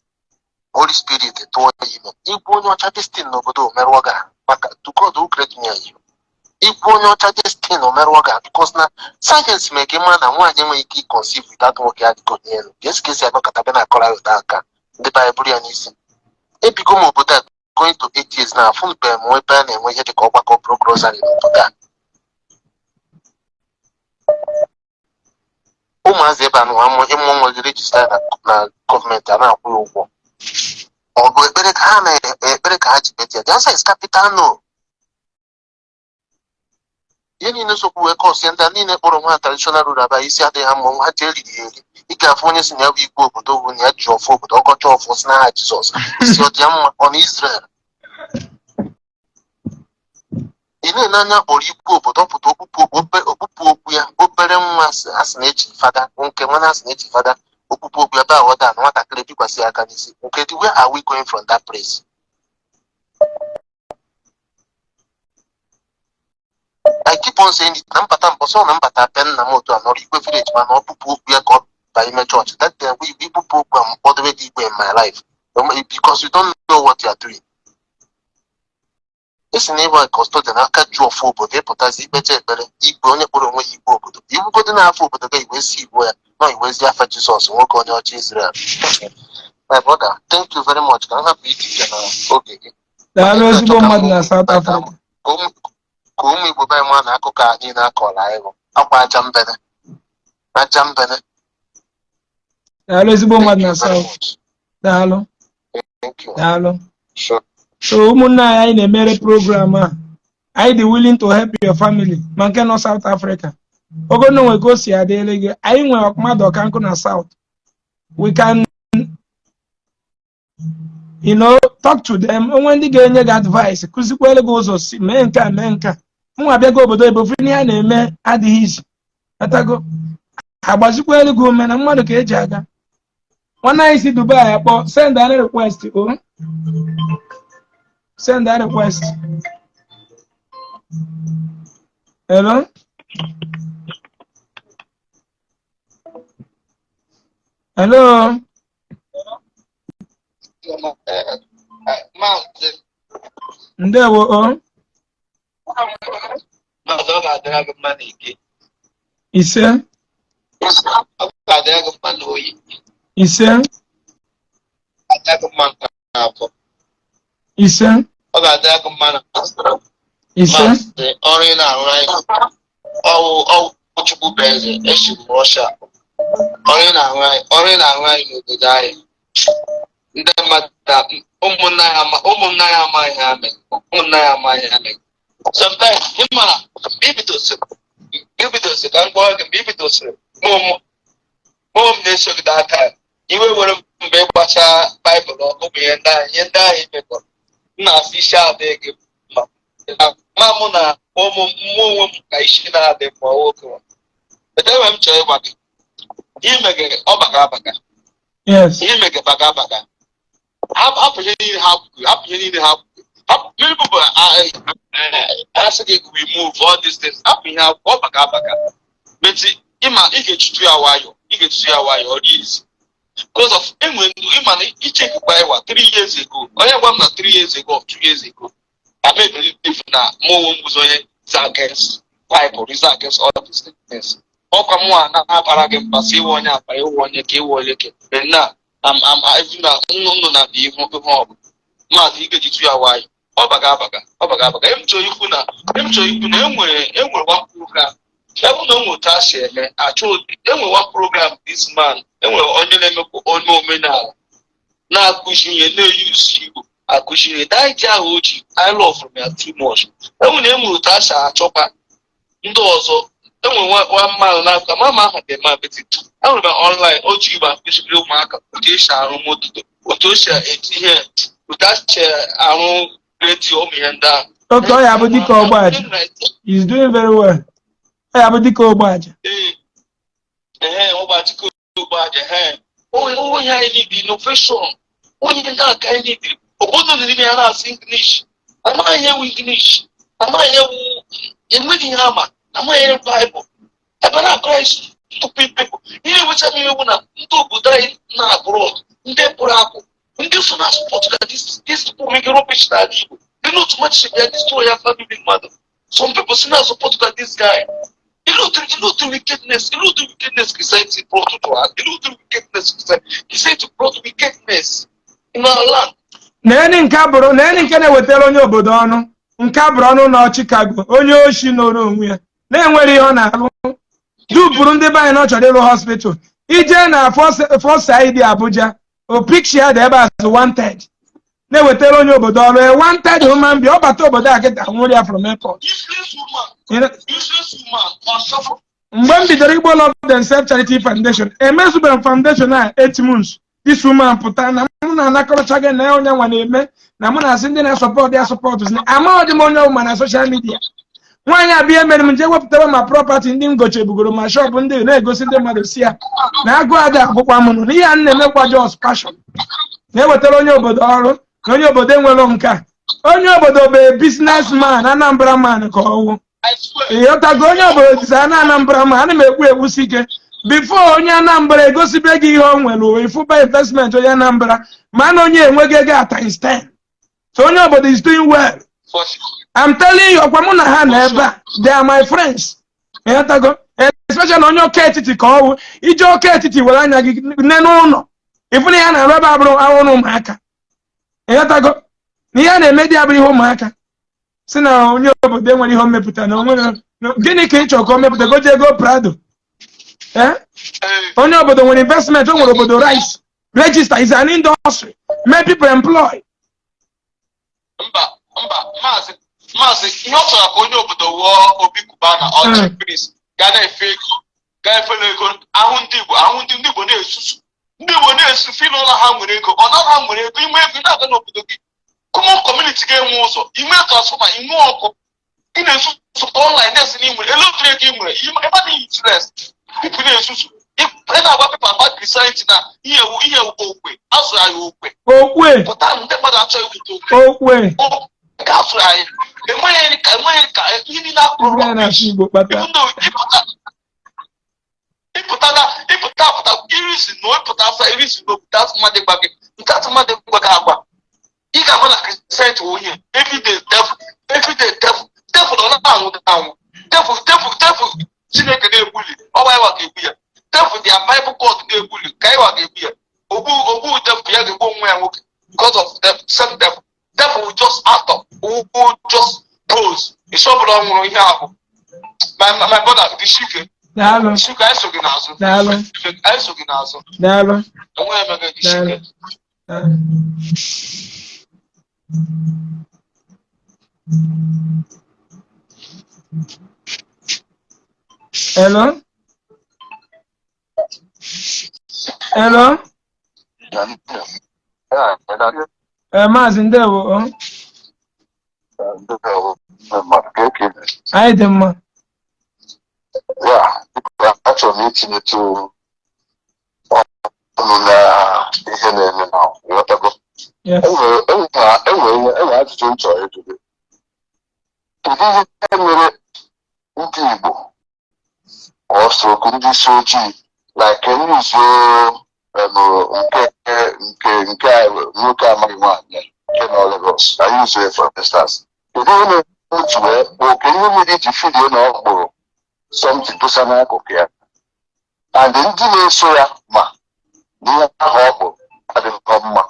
Holy Spirit tụọ ya ime. Igwe onye ọcha destin n'obodo omerụọ ga maka to God who created me and you. Igwe onye ọcha destin omerụọ ga, because na sayensị mee ka ị mara na nwaanyị enweghị ike ịconceive without nwoke adịgo n'elu. Ka esi ka esi anọkọta bịa na-akọrọ ya ụta aka ndị Baịbụl ya n'isi. Ebigo m obodo a going to 8 years na afụ mgbe m ebe a na-enwe ihe dịka ọgbakọ Brook Rosary n'obodo a. Ụmụazị ebe a nụ amụ ịmụ nwa gị, register na gọọmenti, a na-akwụ ya ụgwọ. Ọ bụ ekpere ka ha na-ekpere ka ha ji bete ya? The answer is capital no. Ihe niile sokwu wee kọsie ndị a niile kpọrọ nwa traditional ruler aba isi adịghị ha mma. Ha ji eriri ya eri. Ị ga-afụ onye si na ya bụ igwe obodo, bụ na ya ji ọfọ obodo, ọkọcha ọfọ si n'aha Jizọs, isi ọ dị ya mma. Ọ na Israel ị na-ele anya kpọrọ igwe obodo ọpụta okpukpu okpukpu okwu ya. Obere nwa asị na-eji fada nke nwa asị na-eji fada okpukpu okwu ya baa ọda na nwatakịrị bikwasị ya aka n'isi nke dị. Where are we going from that place? I keep on saying it na mbata mbọsọ na mbata be nna m otu a nọrọ igwe village, mana ọkpụkpụ okwu ya ka ọ baa ime chọọchị. That day we ikpụpụ okwu a mkpọdobe dị igwe in my life, because you don't know what you are doing. Esi na ịgba custodian aka ju ọfụ obodo, ịpụtazi ikpecha ekpere igwe onye kpọrọ onwe ya igwe obodo iwugodo n'afọ obodo ga igwe si igwe ya nọ iwezi afa Jizọs nwoke onye ọcha Israel. My brother, thank you very much. Ka m hapụ itipịa na oge gị. Daalụ, ezigbo mmadụ na South Africa. Ka ụmụ Igbo be anyị ma na akụkọ a niile akọrọ anyị bụ akwa aja mbene aja mbene. Daalụ, ezigbo mmadụ na South. Daalụ. Daalụ. So ụmụnne anyị, anyị na-emere program a, anyị dị willing to help your family, ma nke nọ South Africa ogo na onwe ka o si adịrị gị. Anyị nwere mmadụ ọkankụ na South. We can talk to them. Onwe ndị ga-enye gị advice, kụzikwere gị ụzọ si mee nke a, mee nke a. Mụ abịago obodo ebe ofu ihe a na-eme adịghị izi atago agbazikwere gị ume na mmadụ ka eji aga. Nwanne anyị si Dubai akpọ, send a request o, send a request. Hello, hello. Maazị. Ndewo o. Maazị, ọ ga-adịra gị mma n'ike. Ise. Ọ ga-adịra gị mma n'oyi. Ise. Ọ ga-adịra gị mma n'afọ. Ise. Ọ ga-adịra gị mma na Ise. Maazị, ọrụ ị na-arụ anyị, ọwụ ọwụ Chukwu bụ eze esi m Rọshia. Ọrụ ị na-arụ anyị n'obodo anyị, ndị mmadụ ụmụnna ya amaghị ha mere, ụmụnna ya amaghị ha mere. Sometimes ị mara mgbe i bidosiri ka m gwa gị, mgbe i bidosiri mụ m na-eso gị aka, iwe were m mgbe ịgbacha Baịbụl ọkụ bụ ihe ndị ahụ imekọrọ. M na-asị isi adịghị gị mma, ma mụ na ụmụ mmụọ onwe m ka isi na-adị mma nwoke. Edewe m chọrọ ịgwa gị. Ihe gị ọ baga abaga. Yes. Ihe gị baga abaga. Hapụ ihe niile ha kwuru, hapụ ihe niile ha kwuru. Many people asị gị we move all these things. Hapụ ihe ha kwuru, ọ baga abaga. But ịma ị ga-echutu ya nwayọ, ị ga-echutu ya nwayọ, ọ dị easy. Because of enwere ndụ ịma na ichekwa ịwa 3 years ago, onye gwa m na 3 years ago or 2 years ago, I may believe na mụ onwe m guzo onye is against Bible, is against all these things. Ọkwa mụ a na-abara gị mba sị iwe onye akpa, iwe onye ka iwe onye ke. But na am am even na nnụnụ na bụ ihu ihu ọgụ. Maazị, ị ga-ejitu ya nwayọ. Ọ baga abaga, ọ baga abaga. Em chọrọ ikwu na enwere one program. Ebe na onwe otu a si eme achọ, enwere one program this man, enwere onye na-emekwa onye omenala na-akụzi ihe, na-eyuzu Igbo akụzi ihe. That idea ahụ o ji, I love ya too much. Enwere otu a si achọkwa ndị ọzọ. Enwere nwa mmadụ na-akụ ama ahụ dị mma beti ahụrụ m online, o ji Igbo akụziri ụmụaka otu esi arụ moto, otu o si eti ihe, otu a si arụ redio, ụmụ ihe ndị ahụ. Okay, ọ ya bụ dịka ọgbaji. He's doing very well. Ọ ya bụ dịka ọgbaji. Ee, ọgbachike ogbaja. Ee, onye anyị need innovation, onye ndị aka anyị need obodo dị n'ime ya na-asụ English, amaghị ewu English, amaghị ewu, enweghị ihe ama, amaghị ewu Bible ebe na Christ stupid people. Ihe enwecha m iwu na ndị obodo anyị na abroad, ndị pụrụ apụ, ndị so na support ka this people make rubbish n'ala Igbo dị n'otu machichi bịa destroy ya family mmadụ. Some people si na support ka this guy. Ilu wickedness, ilu wickedness Christianity brought to us. Ilu wickedness Christianity brought wickedness in our land. Naanị nke bụrụ naanị nke na-ewetara onye obodo ọnụ, nke bụrụ ọnụ nọ Chicago, onye oshi nọrọ onwe ya na-enwere ihe ọ na-alụ, dupụrụ ndị be anyị na ọ chọrọ ịrụ hospital ije na First ID Abuja. O picture ya dị ebe a as wanted, na-ewetara onye obodo ọrụ, a wanted human being. Ọ bata obodo a kịta, nwụrụ ya from airport. Useless woman, useless woman, unsuffer. Mgbe m bidoro Igbo Love Themselves Charity Foundation, emezubere m foundation a 8 months, this woman pụta na mụ na-anakọrọcha gị na onye nwa na-eme na mụ na-asị ndị na-asupport ya support. Amaghị m onye ọbụla na social media. Nwaanyị abịa mere m nje wepụtara ma property ndị m gochebugoro, ma shop ndị na-egosi ndị mmadụ, si ya na agụ ada akwụkwọ m nụ na ihe a m na-emekwa just passion na-ewetara onye obodo ọrụ, na onye obodo enwero nke a. Onye obodo bụ businessman, Anambra man ka ọwụ. I swear. Ịghọtago? Onye obodo dịsa na Anambra, ma ana m ekwu ekwusi ike, before onye Anambra egosibe gị ihe o nwere, ịfụba investment onye Anambra, ma na onye enweghị ego at times 10. So onye obodo is doing well. For sure. I'm telling you. Ọkwa mụ na ha na ebe a, they are my friends. Ịghọtago? Especially onye oke etiti ka ọwụ ije oke etiti were anya gị nne n'ụlọ ịfụ na ya na-arụ ebe abụrụ ahụrụ ụmụaka. Ịghọtago na ihe a na-eme dị abụrụ ihe ụmụaka si na onye obodo enwere ihe o mepụta na onwere gịnị ka ị chọrọ ka o mepụta, goje ego Prado. Eh? Ee. Onye obodo nwere investment, o nwere obodo rice register is an industry, make people employ. Mba, mba, maazị, maazị, ihe ọ chọrọ ka onye obodo wụọ Obi Cubana ọchị prince ga na-efe ego, ga efere ego ahụ ndị Igbo, ahụ ndị Igbo na-esusu, ndị Igbo na-esu feel na ha nwere ego. Ọ na ha nwere ego ime ego ị na-aga n'obodo gị, common community ga-enwe ụzọ, inwe transformer, inwe ọkụ, ị na-esusu online na-esi na ị nwere elu otu ego ị nwere ebe na useless people na-esusu. Ị na-agwa people about Christianity na ihe ewu, ihe ewu okwe azụrụ anyị okwe. Okwe. Pụta, ndị mmadụ achọghị iweta okwe. Okwe. Nke azụrụ anyị enweghị ka ihe niile akpụrụ. Ndị a na-asụ Igbo kpata. Even though ịpụta ịpụta na ịpụta apụta irisi na ịpụta asa irisi na okwute atụ mmadụ gba gị nke atụ mmadụ gba gị agwa, ị ga-ahụ na Christianity wụ ihe everyday devil, everyday devil, devil ọ na-anwụ anwụ, devil, devil, devil. Chineke na-egbuli ọwa ịwa ga-egbu ya. Devil, their Bible God na-egbuli ka ịwa ga-egbu ya. Ogbu ogbu devil ya ga-egbu onwe ya nwoke because of the same devil. Devil will just act up, will just pose isi ọbụla ọ nwụrụ ihe ahụ. My brother, dịsike. Daalụ. Dịsike, anyị so gị n'azụ. Daalụ. Anyị so gị n'azụ. Daalụ. Enweghị emege, dịsike. Daalụ. Daalụ. Hello, hello. Ee, maazị, ndewo o. Anyị dị mma. Achọrọ m itinyetụ ọnụ na ihe na-eme na ghọtago. Yes. Enwere ajụjụ m chọrọ ịjụ gị. Kedu ihe mere ndị Igbo ọsọ okwu ndị isi ojii, like nzuzo nke a nwoke amaghị nwaanyị nke nọ Lagos anyị use, for instance, kedu ihe mere o ji wee kpụọ, kedu ihe mere iji filie na ọ kpụrụ something dosa n'akụkụ ya, and ndị na-eso ya ma na ihe ahụ ọ kpụrụ adịghị mma?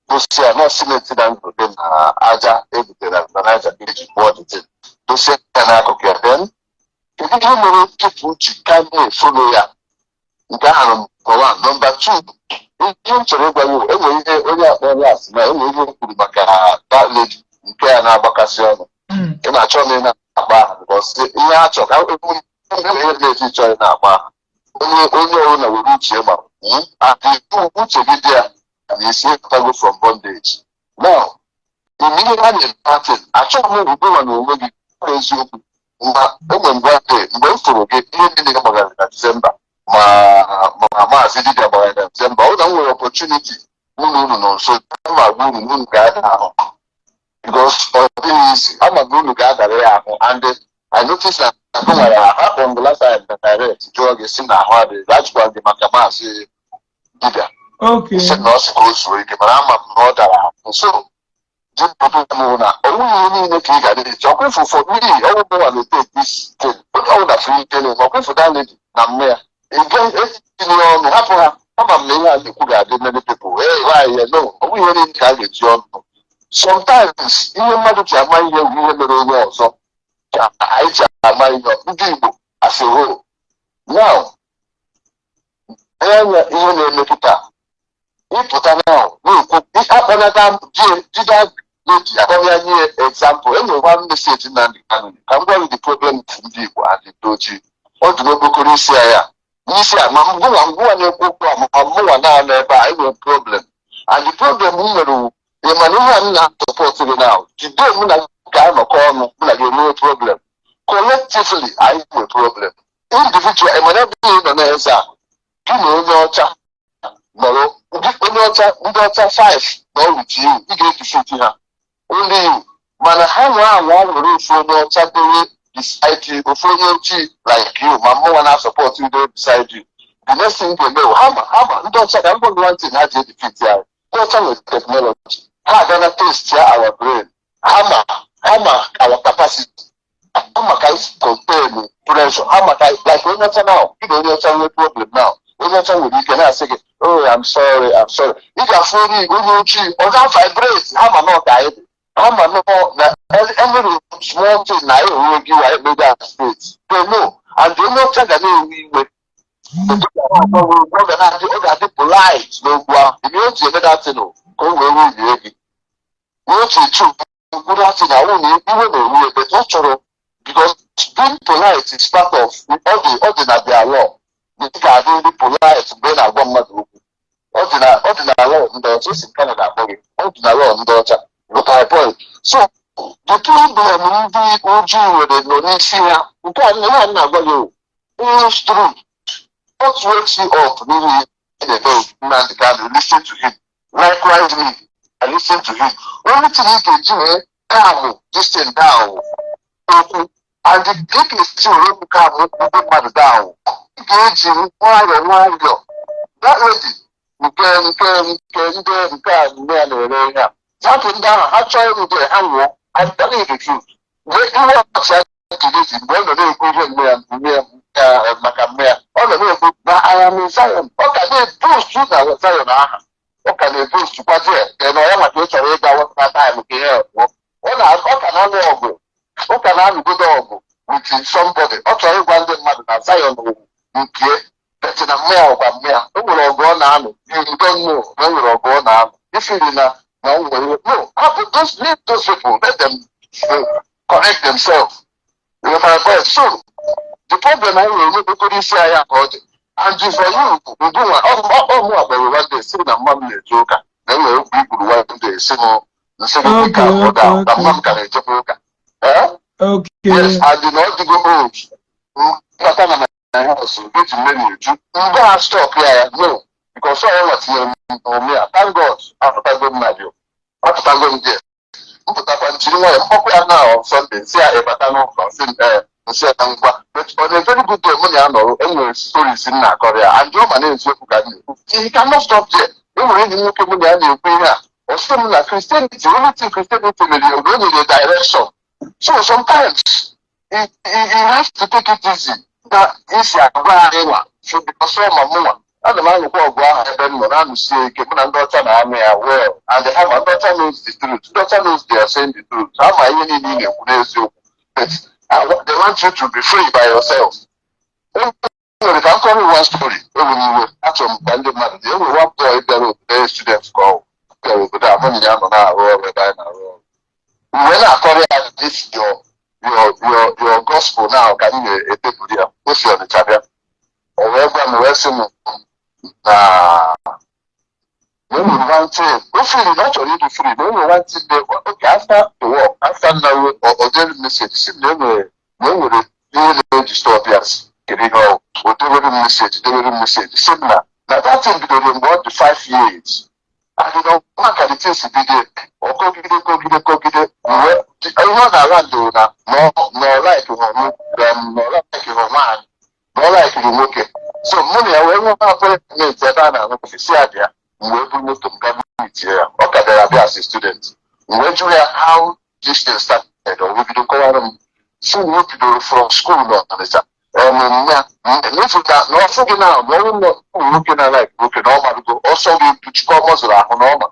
Dosi ya na simenti na ndụ na aja ebutere na Naija ka eji kpụọ dịtị dosie ya n'akụkụ ya. Then kedu ihe mere people ji ka na-e follow ya? Nke ahụ number one. Number two, ihe m chọrọ ịgwa ya, enwere ihe onye akpọ last na enwere ihe o kwuru maka that lady nke ya na-agbakasị ọnụ. Ị na-achọ na ị na-akpa aha because ihe a chọ ka ihe na-eji chọọ ị na-akpa aha onye ọbụla were uche ma uche gị dị ya na isi ịpụtago from bondage. Now, ime ihe ha na-eme, achọghị m ugbu na onwe gị eziokwu, ma enwe mgbe mgbe m fụrụ gị, ihe niile gbagara na Disemba, ma maazị dibịa gbagara na Disemba, ọ na m nwere opportunity mụ na unu nọ nso, ma gwa unu na unu ga-ada ahụ because ọ dịghị isi ama na unu ga-adara ya ahụ. And I notice na ahụ nwere ahụ akpọ m last time direct jụọ gị si na ahụ adịghị, ajụkwa gị maka maazị dibịa. Sị na ọ sị ka o zuo ike, mana ama m na ọ dara ahụ. So m na ọ nweghị ihe niile ka ị ga na-eji ọkwa ịfụfụ n'ihi ọnwụ mụnwa na-ete ete onye ọbụla furu ike na ọkwa ịfụ that lady na mme ya ị ga-etinye ọnụ, hapụ ha. Ama m na ihe a na-ekwu ga-adị many people, hey, why? No, ọ bụghị ihe niile ka a ga-eji ọnụ. Sometimes ihe mmadụ ji ama ihe bụ ihe mere onye ọzọ ka anyị ji ama ihe. Ndị Igbo as a whole now, anya ihe na-eme kịta, ịpụta now na-ekwu akpọnata jide lady akpọnya nye example. Enwere one message Nnamdi Kanu ka m gwa gị. The problem ndị Igbo and ndị ojii, ọ dị n'okpokoro isi ya n'isi a, ma ngwụwa ngwụwa na-ekwu okwu a, ma mụnwa na-anọ ebe a, enwere problem. And the problem m nwere, ị ma na ihe a m na-support gị now, jide mụ na ga-anọkọ ọnụ, mụ na gị enwewe problem. Collectively anyị nwere problem. Individual, ị mana ebe ị nọ n'eze a, gị na onye ọcha nọrọ, onye ọcha, ndị ọcha 5 nọ with you, ị ga-e defeat ha, only you. Mana ha nwe anwa nwere ofu onye ọcha dere beside you, ofu onye ojii like you, ma mụnwa na-support you dere beside you, the next thing ga-eme, ha ma, ha ma ndị ọcha ka ngwa one thing ha ji e defeat anyị. Ndị ọcha nwere technology, ha aga na test ya our brain, ha ma, ha ma our capacity, ha ma ka isi contain pressure, ha ma ka like onye ọcha now, gị na onye ọcha nwee problem now, onye ọcha nwere ike na-asị gị, "Oh, I'm sorry, I'm sorry." Ị ga-afụ onye ojii, ọ ga-vibrate. Ha ma na ọ ka anyị dị, ha ma na every small thing na anyị onwe gị wa ekpego state, they know. And onye ọcha ga na-ewe iwe, ọ ga-adị polite n'okwu ahụ. Ihe o ji eme datin ka o wee wulie gị, ihe o ji echu okwu datin awụ na iwe na-ewu ebe ọ chọrọ, because being polite is part of ọ dị na their law. Ị ga-adị ndị polite mgbe ị na-agwa mmadụ okwu. Ọ dị na law ndị ọcha esi Canada akpọ gị, ọ dị na law ndị ọcha. Got my point? So the problem ndị ojii nwere nọ n'isi ha. Nke a ihe a na-agwa gị is true. What wakes you up n'ihi na-eme Nnamdi Kanu, listen to him. Likewise me, I listen to him. Only thing ị ga-eji wee calm this thing down, okwu. And the ka ị ga-esi were okwu calm ndị mmadụ down, ị ga-eji nwayọọ nwayọọ. That lady nke ndị nke a nne ya na-ere ihe a, hapụ ndị ahụ, ha chọọ ịrụ ha nwụọ. I'm telling you the truth. Mgbe ihe ọchị ya mgbe ọ nọ na-ekwu ihe nne ya maka mme ya, ọ nọ na-ekwu na I am in Zion, ọ ka na-eboast na Zion aha, ọ ka na-eboast kwazi ya na ya maka ị chọrọ ịga na time ka ihe pụọ. Ọ ka na-alụ ọgụ, ọ ka na-alụgodo ọgụ with somebody. Ọ chọrọ ịgwa ndị mmadụ na Zion bụ nke but na mmea ọgwa mmea o nwere ọgụ ọ na-alụ. You don't know na o nwere ọgụ ọ na-alụ ifiri na o nwere. No, hapụ those, leave those people, let them correct themselves. You know my point? So the problem anyị nwere n'okpokoro isi anyị ka ọ dị. And for you ngụnwa, ọmụ akpọrọ one day sị na mma m na-eje ụka na enwere okwu ikwuru one day, sị m nsị gị ka ọ ga na mma m ka na-ejekwa ụka. Yes, and na ọ dịgo old nkata na House Virgin Mary eju mgbe ha stop ya ya no, because ọ nwa tinyere m omume ya. Thank God, apụtago m na dio, apụtago m die, mpụtakwa nchiri nwayọ mkpọkwa ya na on Sunday, si ya ịbata n'ụlọ, si m ee, nsị ya ngwa. But on a very good day, mụ na ya nọrọ, enwere stories m na-akọrọ ya and ọ ma na-eziokwu ka m na-ekwu. He cannot stop there. Enwere enyi m nwoke mụ na ya na-ekwu ihe a, ọ sị m na Christianity, only thing Christianity mere ya, o nyere direction. So sometimes you have to take it easy na isi agwa anyị nwa. So because ọ ma mụnwa ana m anụkwa ọgụ ahụ ebe m nọ na-anụsie ike, mụ na ndị ọcha na-anụ ya well, and ha ma, ndị ọcha knows the truth. Ndị ọcha knows they are saying the truth. Ha ma ihe niile ị na-ekwu n'eziokwu, but they want you to be free by yourself. E nwere ka m kọrọ one story. Ewe iwe, achọrọ m ka ndị mmadụ dị. Enwere one boy bịara obodo, student ka ọ bịara obodo a, mụ na ya nọ na-arụ ọrụ ebe anyị na-arụ ọrụ. Mgbe na-akọrọ ya this your gospel now ka m na-eteburu ya, o si Ọnịcha bịa. O wee gwa m, wee sị m na e nwere one thing o feel na ọ chọrọ ịdị free, na e nwere one thing dị okay. After the work, after nna o dere message si m na e nwere ihe na-eji stop ya. Kedu ihe ọ? O dewere m message, dewere m message, si m na that thing bidoro mgbe ọ dị 5 years and na maka the things bido, ọ kọgide kọgide kọgide. Mgbe ihe ọ na-ala ndụ na na ọ like na ọ like nwaanyị, na ọ like nwoke. So mụ na ya wee nwee appointment ebe a na-aṅụ coffee, si ya bịa. M wee buru moto m gaa meet ya. Ọ ka bịara bịa as a student. M wee jụrụ ya how this thing started. O wee bido kọwara m, si na o bidoro from school n'Ọnịcha ya n'efu na ọfụ gị na na ọrụ na ụmụ nwoke na like nwoke, na ọ marugo ọsọ gị kpuchikọ mọzụrụ ahụ na ọma.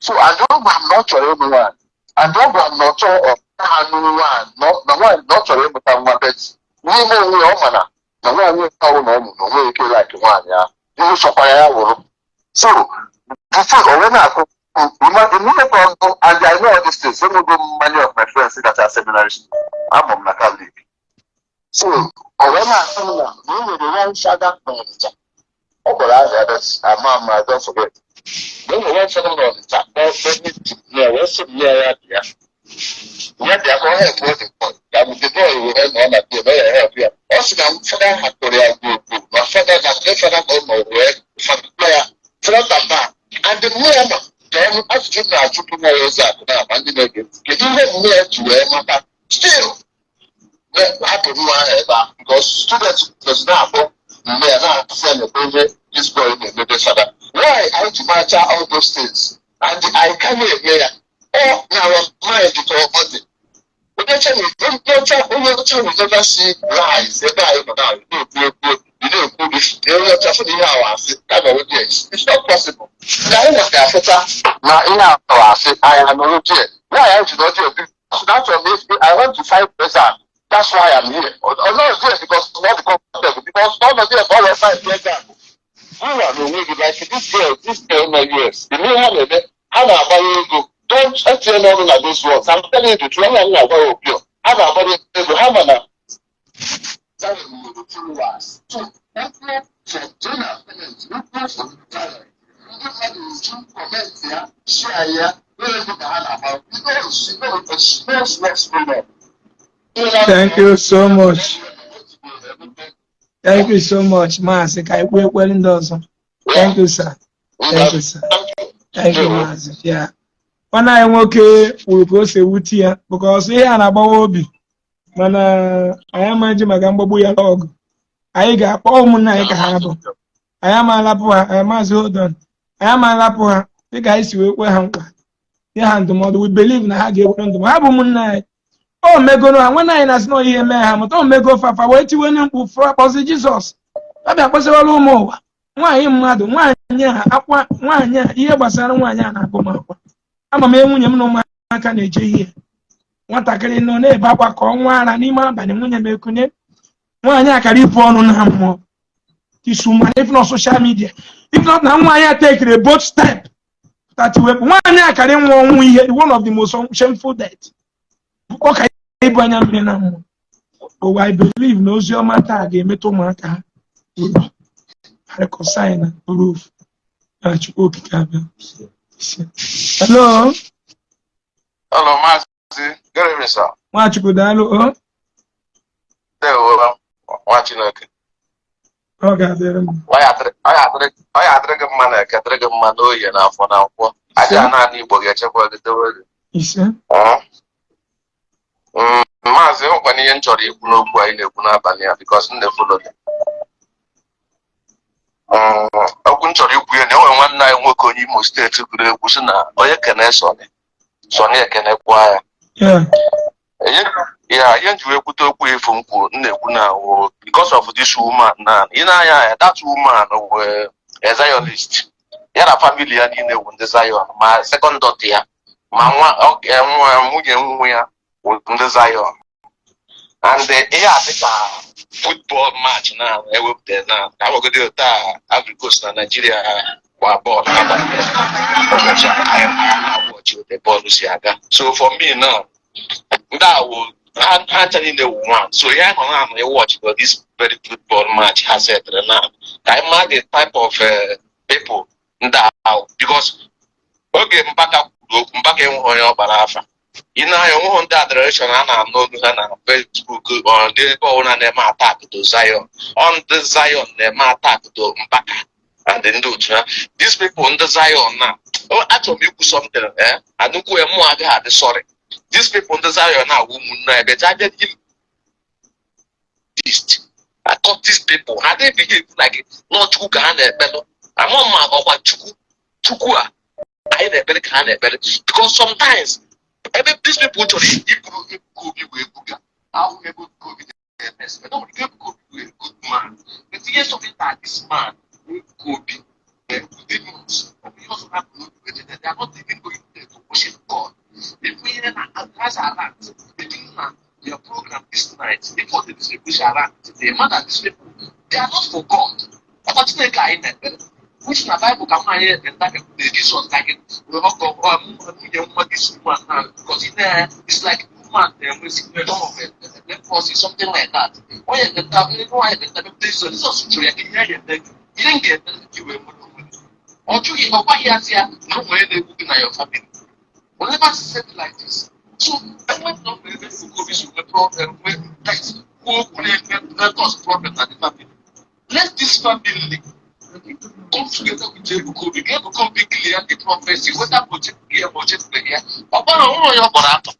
So and ọ gwara m na ọ chọrọ ịmụ nwaanyị, and ọ gwara m na ọ chọrọ ọ ha nụrụ nwaanyị, na nwaanyị, na ọ chọrọ ịmụta nwa, but n'ime onwe ya, ọ ma na nwaanyị ahụ na ọ mụ na onwe ike like nwaanyị ahụ, ihe sọkwara ya wụrụ. So before o wee na-akụ immediately ọnụ, and I know all these things. Enwego m many of my friends that are seminary school, amụ m na Catholic. So o wee na-asị m na o nwere one father n'Ọnịcha ọ gwara ahụ ya, but ama m, I don't forget, na o nwere one father n'Ọnịcha ya wee sị m ya ya bịa, ya bịa ka ọ help the boy, ka the boy wee nọ na bie na ya help ya. Ọ sị na fada hapụrụ ya gbogbo, na fada na ndị fada ka ọ nọ wee fada ya front and back. And the mmụọ ma ka ọnụ ajụjụ m na-ajụ gị nwa eze akụ na ama ndị na-ege ntị, kedu ihe mmụọ ji wee mata still hapụ nwa ahụ ebe ahụ? Because students does na-akpọ mgbe ya na-asị ya na ihe this boy na-emebe fada. Why anyị ji macha all those things and anyị ka na-eme ya? Ọ na our mind ka ọ dị. Onye ọcha, onye ọcha, onye ọcha will never see lies. Ebe anyị nọ na na-ekwu ekwu, ị na-ekwu onye ọcha fụ na ihe awa asị ka nọrọ there, it's not possible. Na anyị nwa ga-afụta na ihe awa asị, anyị anọrọ there. Why anyị ji nọ there? Because that's what I want to find present. That's why I'm here. Ọ nọrọ there because not comfortable, because ọ nọ there ka ọ wee find present. Nwa na onwe gị, like this girl nọ US, ime ha na-eme, ha na-agbanye ego. Don't etinye n'ọnụ na those words. I'm telling you the truth. I'm na-agwa ya opio, ha na-agbanye ego ha ma na Zion nwere followers. So okwu for Jonah comment, okwu for Zion, ndị mmadụ eju comment ya, share ya, ego ka ha na-agba. He knows what's going on. Thank you so much. Thank you so much, Maazị. Ka anyị kwuo ekwere ndị ọzọ. Thank you, sir. Thank you, sir. Thank you, Maazị. Yeah. Nwanne anyị nwoke kwuru ka o si ewute ya, because ihe a na-agbawa obi, mana anyị amaghị maka mgbagbu ya ọgụ. Anyị ga-akpọ ụmụnne anyị ka ha bụ. Anyị ama alapụ ha. Maazị, hold on. Anyị ama alapụ ha dịka anyị si wee kwe ha nkwa, nye ha ndụmọdụ. We believe na ha ga-ewere ndụmọdụ. Ha bụ ụmụnne anyị. O megoro ha, nwanne anyị na-asị na ihe mee ha mụta, o mego fafa wee tiwe onye mkpu fụọ kpọzi Jizọs ọ bịa kpọsịwara ụmụ ụwa. Nwaanyị mmadụ, nwaanyị a akwa, nwaanyị a, ihe gbasara nwaanyị a na-agụ m akwa. Ama m nwunye m na ụmụaka na-eje ihe, nwatakịrị nọ na-ebe akwa ka ọ nwa ara n'ime abalị, nwunye m ekunye nwaanyị akara ibu ọnụ na mmụọ. This woman, if not social media, if not na nwaanyị a take both step that wepụ nwaanyị akara ịnwụ ọnwụ ihe, one of the most shameful death, ọ ka ịbụ anya mmiri na mmụọ. But I believe na ozi ọma taa ga-emetụ ụmụaka ha obi, ha reconcile na bụrụ ofu na Chukwu Okike abịa. Hello. Hello, Maazị. Good evening, sir. Nwachukwu, daalụ o. Ndewo, nwa Chineke. Ọ ga-adịrị m. Ọ ya adịrị gị mma na Eke, dịrị gị mma n'Oye na Afọ na Nkwọ. Aja naanị Igbo ga-echekwa gị, dowe gị. Ise. Maazị, enwekwana ihe m chọrọ ikwu n'okwu anyị na-ekwu n'abalị a, because m na-efollow gị. Okwu m chọrọ ikwu ya na enwere nwanne anyị nwoke onye Imo Steeti gụrụ egwu sị na onye kene Sọnị, Sọnị ekenekwa ya. Ya ihe m ji wee kwute okwu efu m kwuru m na-ekwu na wụ because of this woman. Na ị na-anya anya, that woman wụ a Zionist. Ya na family ya niile wụ ndị Zion, ma second daughter ya, ma nwa nwa nwunye nwa ya wụ ndị Zion. And ihe a dịka football match na ewepụta na ka awagodi taa, Ivory Coast na Nigeria gba bọọlụ n'abalị ụbọchị anyị na-awatchi ote bọọlụ si aga. So for me now, ndị a wụ ha ncha niile wụ one. So ihe anyị nọ na-anọ ịwatch for this very football match ha setere na ka anyị maa the type of people ndị ahụ, because oge Mbaka kwuru okwu, Mbaka enweghị onye ọ gbara afa. Ị na-anya, onweghị ndị adoration a na-anụ olu ha na Facebook ọ ndị ebe ọbụla na-eme attack to Zion. Ọ ndị Zion na-eme attack to Mbaka and ndị otu ha. These people, ndị Zion na achọrọ m ikwu something, anụkwu ya, mụ agaghị adị sorry. These people, ndị Zion na-awụ ụmụnne ya bịa abịa list cultist people. Ha dey behave like nọ Chukwu ka ha na-ekpelụ. Ama ma ọkwa Chukwu, Chukwu a anyị na-ekpere ka ha na-ekpere, because sometimes ebe these people chọrọ iburu Ebuka Obi wee buga ahụ ebe Ebuka Obi na-eme, Ebuka Obi wee good man, but ihe sọfịta this man Ebuka Obi, demons ọ bụ ihe ọzọ ha bụ n'obi wee jede. They are not even going there to worship God. If we has around begin na their program this night, before the people around today, man, that these people, they are not for God. Ọkwa Chineke anyị na-ekpere, which na Bible ka nwaanyị ekpenta bịakwutere Jesus, like nwunye nwa this woman now, because in there it's like woman na-enwe symptom of leprosy, something like that. Onye ekpenta, nwaanyị ekpenta bịakwutere Jesus, Jesus jụrụ ya ka ihe ya ga-eme gị, ihe m ga-eme gị wee nwere onwe gị. Ọ jụghị, ọ gwaghị ya sị ya na o nwere na-egbu gị na your family. Will never say it like this. So enwe na ọ nwere ebe Ebuka Obi si nwee problem, nwee that is kwuo okwu na-eme cause problem na the family. Let this family come together with Ebuka Obi. Ka Ebuka Obi clear the prophecy, whether o chefughị ya ma o chefubeghị ya. Ọ gbara onwere onye ọ kpọrọ atọ.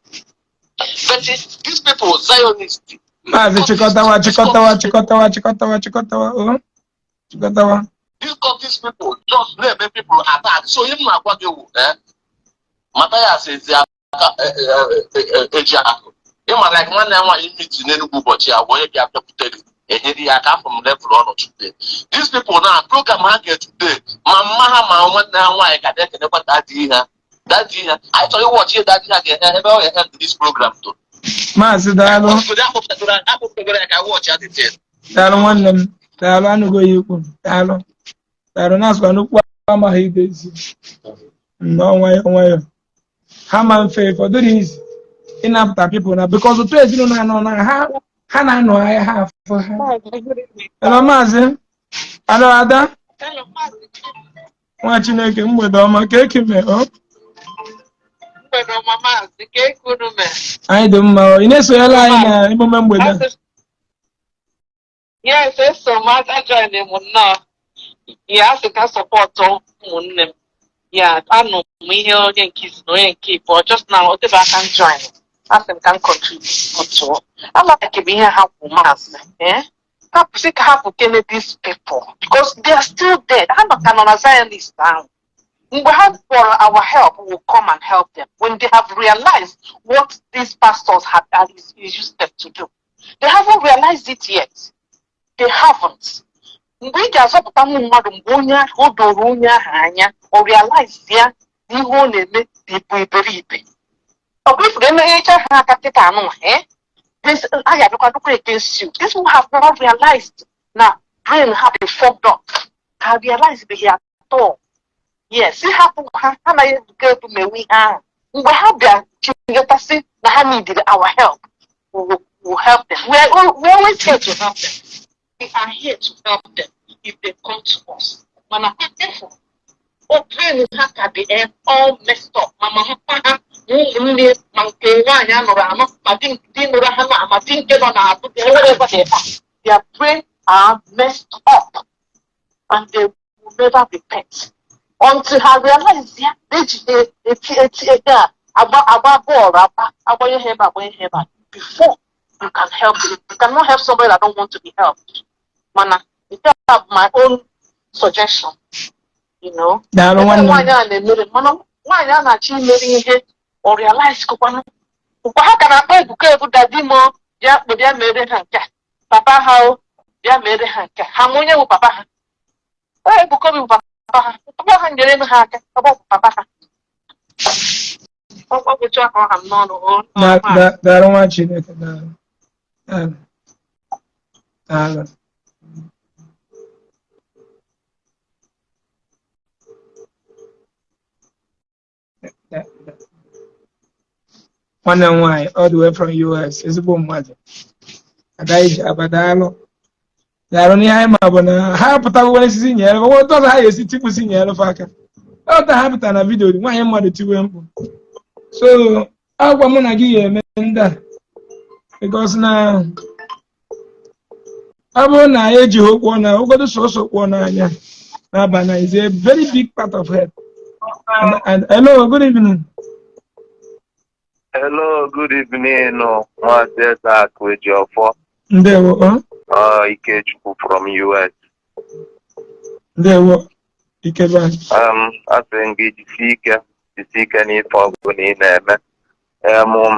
But these people, Zionists, Maazị, chịkọtawa, chịkọtawa, chịkọtawa, chịkọtawa, chịkọtawa o, chịkọtawa. These people just na-eme people attack. So ihe m na-agwa gị wụ, Mathias ezi aka eji akụ ịma, like nwanne ya nwaanyị miti n'Enugwu ụbọchị a bụ onye bịa bịakwute gị enyere ya aka afọ m level ọ nọ today. These people na program ha ga today, ma mma ha ma nwanne ha nwaanyị ka na-ekenekwa daddy ha, daddy ha. Anyị chọrọ ịwatchi ihe daddy ha ga-eme ebe ọ ga-end this program to. Maazị, daalụ. Akpọpụtagoro ya ka watch ya detail. Daalụ, nwanne m, daalụ. Anụgo ya ikwu. Daalụ, daalụ. Na-asụkwa n'okwu amaghị idezi nnọọ. Nwayọ nwayọ, ha ma mfe fọdụrụ izi ịnapụta people na because otu ezinụlọ anọ na ha ha na-anọ ahịa ha afọ ha. Hello, Maazị. Hello, Ada nwa Chineke. Mgbede ọma. Ka eki mee o? Mgbede ọma, Maazị. Ka eke unu mee? Anyị dị mma o. Ị na-esonyela anyị na emume mgbede a? Yes, eso m, ajoin m nnọọ. Ya asị ka support ụmụnne m. Ya anụ m ihe onye nke isi na onye nke ịbụọ just now, o tebe aka m join. Asị m ka m contribute. Alike m ihe ha kwu, Maazị. Eh? Hapụ sị ka hapụ kene these people because they are still dead. Ha nọ ka nọ na Zionist ahụ. Mgbe ha kpọrọ our help, will come and help them when they have realized what these pastors have is used them to do. They haven't realized it yet. They haven't. Mgbe ị ga-azọpụta ụmụ mmadụ, mgbe onye ahụ o doro onye ahụ anya, o realize ya na ihe ọ na-eme dị bụ iberibe. Ọ bụ ifuru emeghecha ha aka kịta anụnwa, eh? This a ga-abịakwa dụkwa against you. These people have not realized na brain ha dị fucked up. Ha realize beghị at all. Yes, hapụ ha, ha anaghị ebuga ebu mewe ihe ahụ. Mgbe ha bịa chịghọtasị na ha needed our help, we will help them. We are always here to help them. We are here to help them if they come to us. Mana ha efu o brain ha ka dị all messed up. Ma mama ha ma ụmụnne ma nke nwaanyị a nụrụ anụ ma di di nụrụ ha na ma di nke nọ n'azụ, wherever they are, their brain are messed up. And they will never repent until ha realize ya eji ha eti eti eti a agba agba bọọlụ agba agbanye ha ebe agbanye ha ebe a before you can help them. You cannot help somebody that don't want to be helped. Mana nke a bụ my own suggestion. Daalụ Ebe nwanne m. nwaanyị a na-emere, mana nwaanyị a na-achọ imeri ihe, ọ realize kụkwanụ mgbe ha ka na-akpọ Ebuka Ebu, "Daddy mo, bịa kpo, bịa mere ha nke a." Papa ha o bịa mere ha nke a. Ha ma onye bụ papa ha? Ọ Ebuka Obi bụ papa ha. Papa ha nyere ha aka. Ọ bụ papa ha. Ọ gwụcha ka ọ ha m n'ọnụ o. Daalụ nwa Chineke, daalụ. Daalụ. Daalụ. Nwanne m nwaanyị all the way from US, ezigbo mmadụ. Ada iji aba, daalụ. Daalụ. N'ihe anyị ma bụ na ha apụtago n'osisi nyere otu ọzọ ha ga-esi tikpusi nyere fa aka. Ọta ha pụtara na video nwaanyị mmadụ tiwe mkpu. So agwa mụ na gị ga-eme ndị a because na ọ bụrụ na anyị ejighị okwu na ogodo sọsọ okwu n'anya n'abalị is a very big part of help. And hello, good evening. Hello, good evening, Maazị Ezeakụ Ejiofor. Ndewo. Ọ Ikechukwu from US. Ndewo, Ikebe. Asị m gị jisie ike, jisie ike n'ife ọbụla ị na-eme.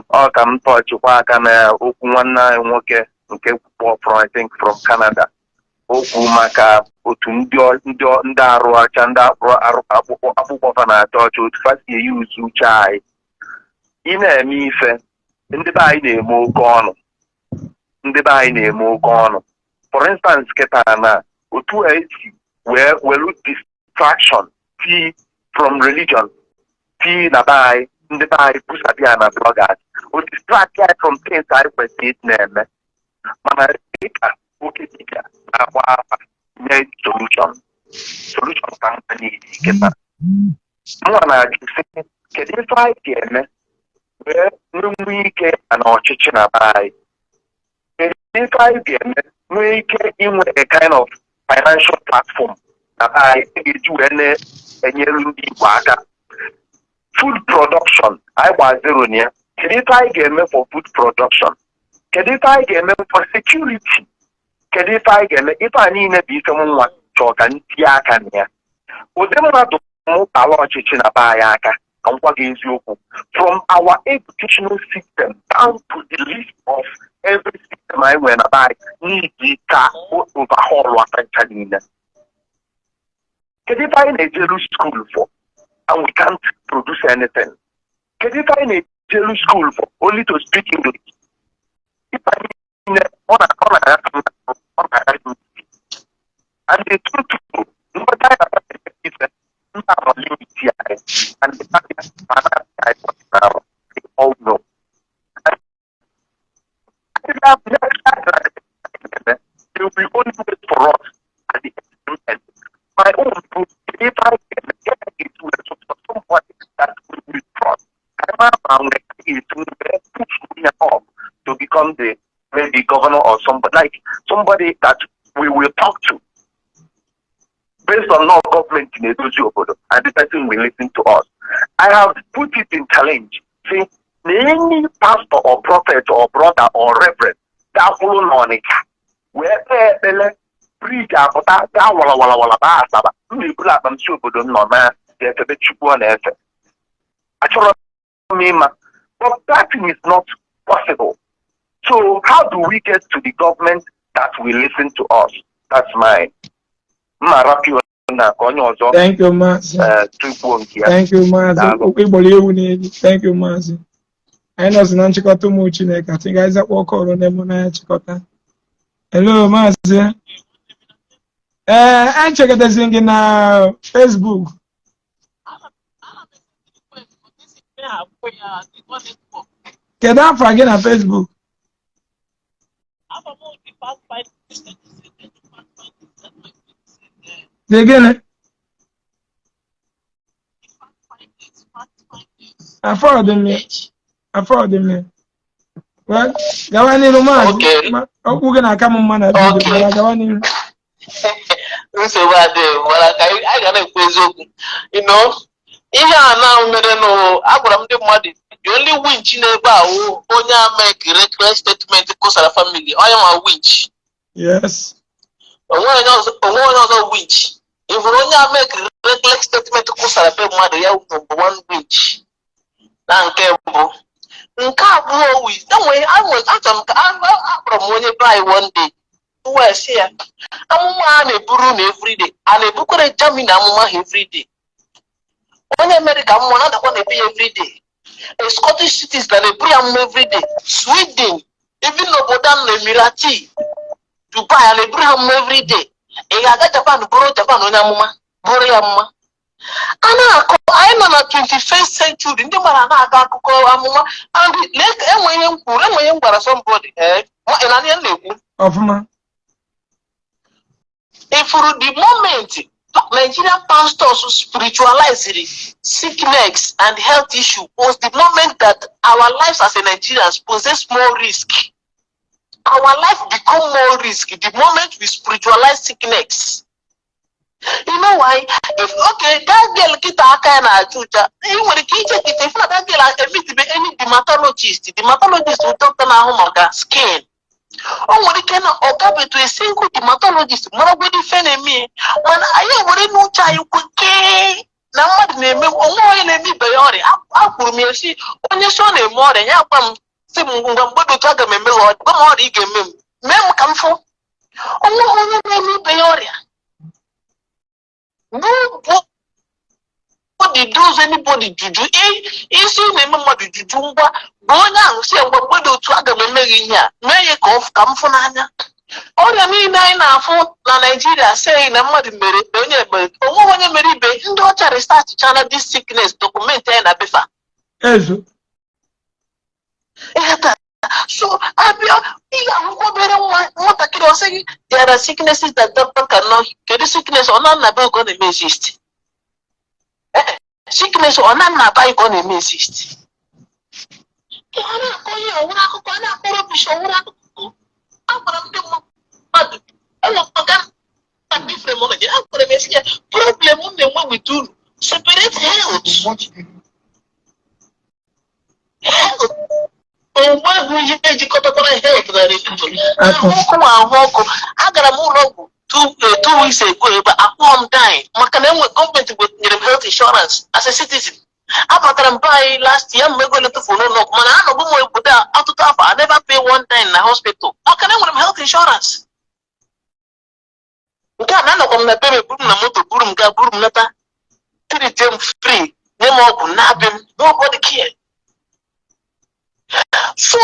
Ọ ka m tọchịkwa aka na okwu nwanne anyị nwoke nke kpọ from, I think, from Canada. Okwu maka otu ndị arụ ọcha, ndị akpụrụ arụ akpụkpọ fa na-acha ọcha, otu fa si eyi uzu uche anyị. Ị na-eme ife, ndị be anyị na-eme oke ọnụ. Ndị be anyị na-eme oke ọnụ. For instance, kịta na otu a esi wee welu distraction tii from religion tii na be anyị, ndị be anyị busabịa na bloggers o distract anyị from things anyị kwesịrị ịdị na-eme. Mana dịka oke dibịa na-agba afa nye solution, solution ka mkpa niile kịta. Mụnwa na-ajụ sị, kedu ife anyị ga-eme wee nwee ike na ọchịchị na be anyị? Kedu ife anyị ga-eme nwee ike inwe a kind of financial platform na be anyị e ga-eji wee na-enyere ndị Igbo aka? Food production, anyị gba zero na ya. Kedu ife anyị ga-eme for food production? Kedu ife anyị ga-eme for security? Kedu ife anyị ga-eme? Ife a niile bụ ife m nwa chọọ ka m tinye aka na ya. Ụdị mmadụ mụ ala ọchịchị na be anyị aka, ka m gwa gị eziokwu, from our educational system down to the list of every system anyị nwere na be anyị need ka overhaul aka ncha niile. Kedu ife anyị na-ejelu school for and we can't produce anything? Kedu ife anyị na-ejelu school for only to speak English? Ife anyị niile ọ na-agafe m, ọ na-agafe m. And the truth bụ mgbata anyị na ife mba nọ limit anyị and the fact that mana anyị pụtara, they all know. And they will be only wait for us at the extreme end. My own proof, if I can get it to somebody that we will trust, is to push me up to become the maybe governor or somebody, like somebody that we will talk to based on no government in edozi obodo, and the person will listen to us. I have put it in challenge. See, any pastor or prophet or brother or reverend gakwuru n'Ọnịcha wee kpee ekpele, bridge apụta gaa wala wala wala baa Asaba, m na-eburu akpa m si obodo m nọ na efebe Chukwu ọ na-efe. Achọrọ m ịma, but that thing is not possible. So how do we get to the government that will listen to us? That's mine. Mma rapio na ka onye ọzọ. Thank you, Maazị. Tukwuo nke ya. Thank you, Maazị. Daalụ. Okwu ịgbọrọ ewu n'elu. Thank you, Maazị. Anyị nọzi na nchịkọta, ụmụ Chineke. Atị ga ịzakpọ ọkọrọ na-emu n'anya chịkọta. Hello, Maazị. Ee, anyị chekọtazi gị na Facebook. Kedu afa gị na Facebook? Dị gịnị? Afọ dị m ya. Afọ dị m ya. Well, gawa n'iru, Maazị. Okay. Okwu gị na-aka m mma na video, Okay. mana gawa n'iru. Nsogbu adịghị, mana ka anyị ga na-ekwu eziokwu. Ihe a na mere nụ, agwara m ndị mmadụ, the only winch na-ebe awụ onye a make reckless statement kụsara family, onye nwa winch. Onwe onye ọzọ, onwe onye ọzọ winch. Ị hụrụ onye a make reckless statement kụsara be mmadụ, ya number one winch. Na nke mbụ, nke abụọ, wi enwe achọrọ m ka akpọrọ m onye be anyị one day, wee sị ya, amụma a na-eburu na everyday, a na-ebukwere Germany amụma ha everyday, onye Amerịka mmụọ na-adakwa na-ebu ya everyday, a Scottish citizen na-eburu ya amụma everyday, Sweden, even n'obodo a na Emirati, Dubai, a na-eburu ha amụma everyday. Ị ga-aga Japan bụrụ Japan onye amụma bụrụ ya mma? A na-akọ, anyị nọ na 21st century, ndị mmadụ na-akọ akụkọ amụma. And lee ka enwe ihe m kwuru, enwe ihe m gwara somebody, ee, ị na ihe m na-ekwu? Ọfụma. Ifuru the moment Nigerian pastors spiritualized sickness and health issue was the moment that our lives as a Nigerians possess more risk. Our life become more risk the moment we spiritualize sickness. You know why? If, okay, that girl kịta aka ya na-acha ụcha, ị nwere ike iche kịta ifu na that girl emitibe any dermatologist. Dermatologist bụ doctor na-ahụ maka skin. O nwere ike na ọ gabetu a single dermatologist maragodi ife na-eme ya. Mana anyị were n'uche anyị kwekee na mmadụ na-eme onwe onye na-eme ibe ya ọrịa. Akwuru m ya si, onye si ọ na-eme ọrịa, ya gwa m, sị m, ngwa, mgbe dị otu aga m eme gị ọrịa, gwa m ọrịa ị ga-eme m, mee m ka m fụ. Onwe onye na-eme ibe ya ọrịa. Nobody does anybody juju. Isi na-eme mmadụ juju, ngwa, bụ onye ahụ si ya, ngwa, mgbe dị otu aga m eme gị ihe a, mee ya ka ka m fụ n'anya. Ọrịa niile anyị na-afụ na Naijiria sịghị na mmadụ mere na onye mere, onweghị onye mere ibe. Ndị ọcha research chana this sickness, document anyị na befa. Ezo. Ịghọta? So abịa, ị ga-ahụkwa obere nwa nwatakịrị, ọ sị gị, "There are sicknesses that doctor cannot." Kedu sickness? Ọ na nna be ka ọ na-eme exist? Sickness ọ na nna be anyị ka ọ na-eme exist? A na-akọ ihe ọwụrụ akụkọ, a na-akọ rubbish ọwụrụ akụkọ. Agwara m ndị mmadụ, enwekwaga na different moment, agwara m esi ya, problem m na-enwe with unu, separate health. Health, onweghị ihe ejikọtakwara health na religion. Ahụ ọkụ ma ahụ ọkụ, agara m ụlọ ọgwụ 2 weeks ago, ebe akwụghọ m dime, maka na enwe gọọmenti nyere m health insurance as a citizen. Abatara m be anyị last year, m ego letụfu n'ụlọ ọgwụ, mana anọbụ m obodo a ọtụtụ afọ, I never pay one dime na hospital, maka na enwere m health insurance. Nke a na-anọkwa m na be m, eburu m na moto, buru m gaa, buru m nata, treat m free, nye m ọgwụ na-abịa m. Nobody care. So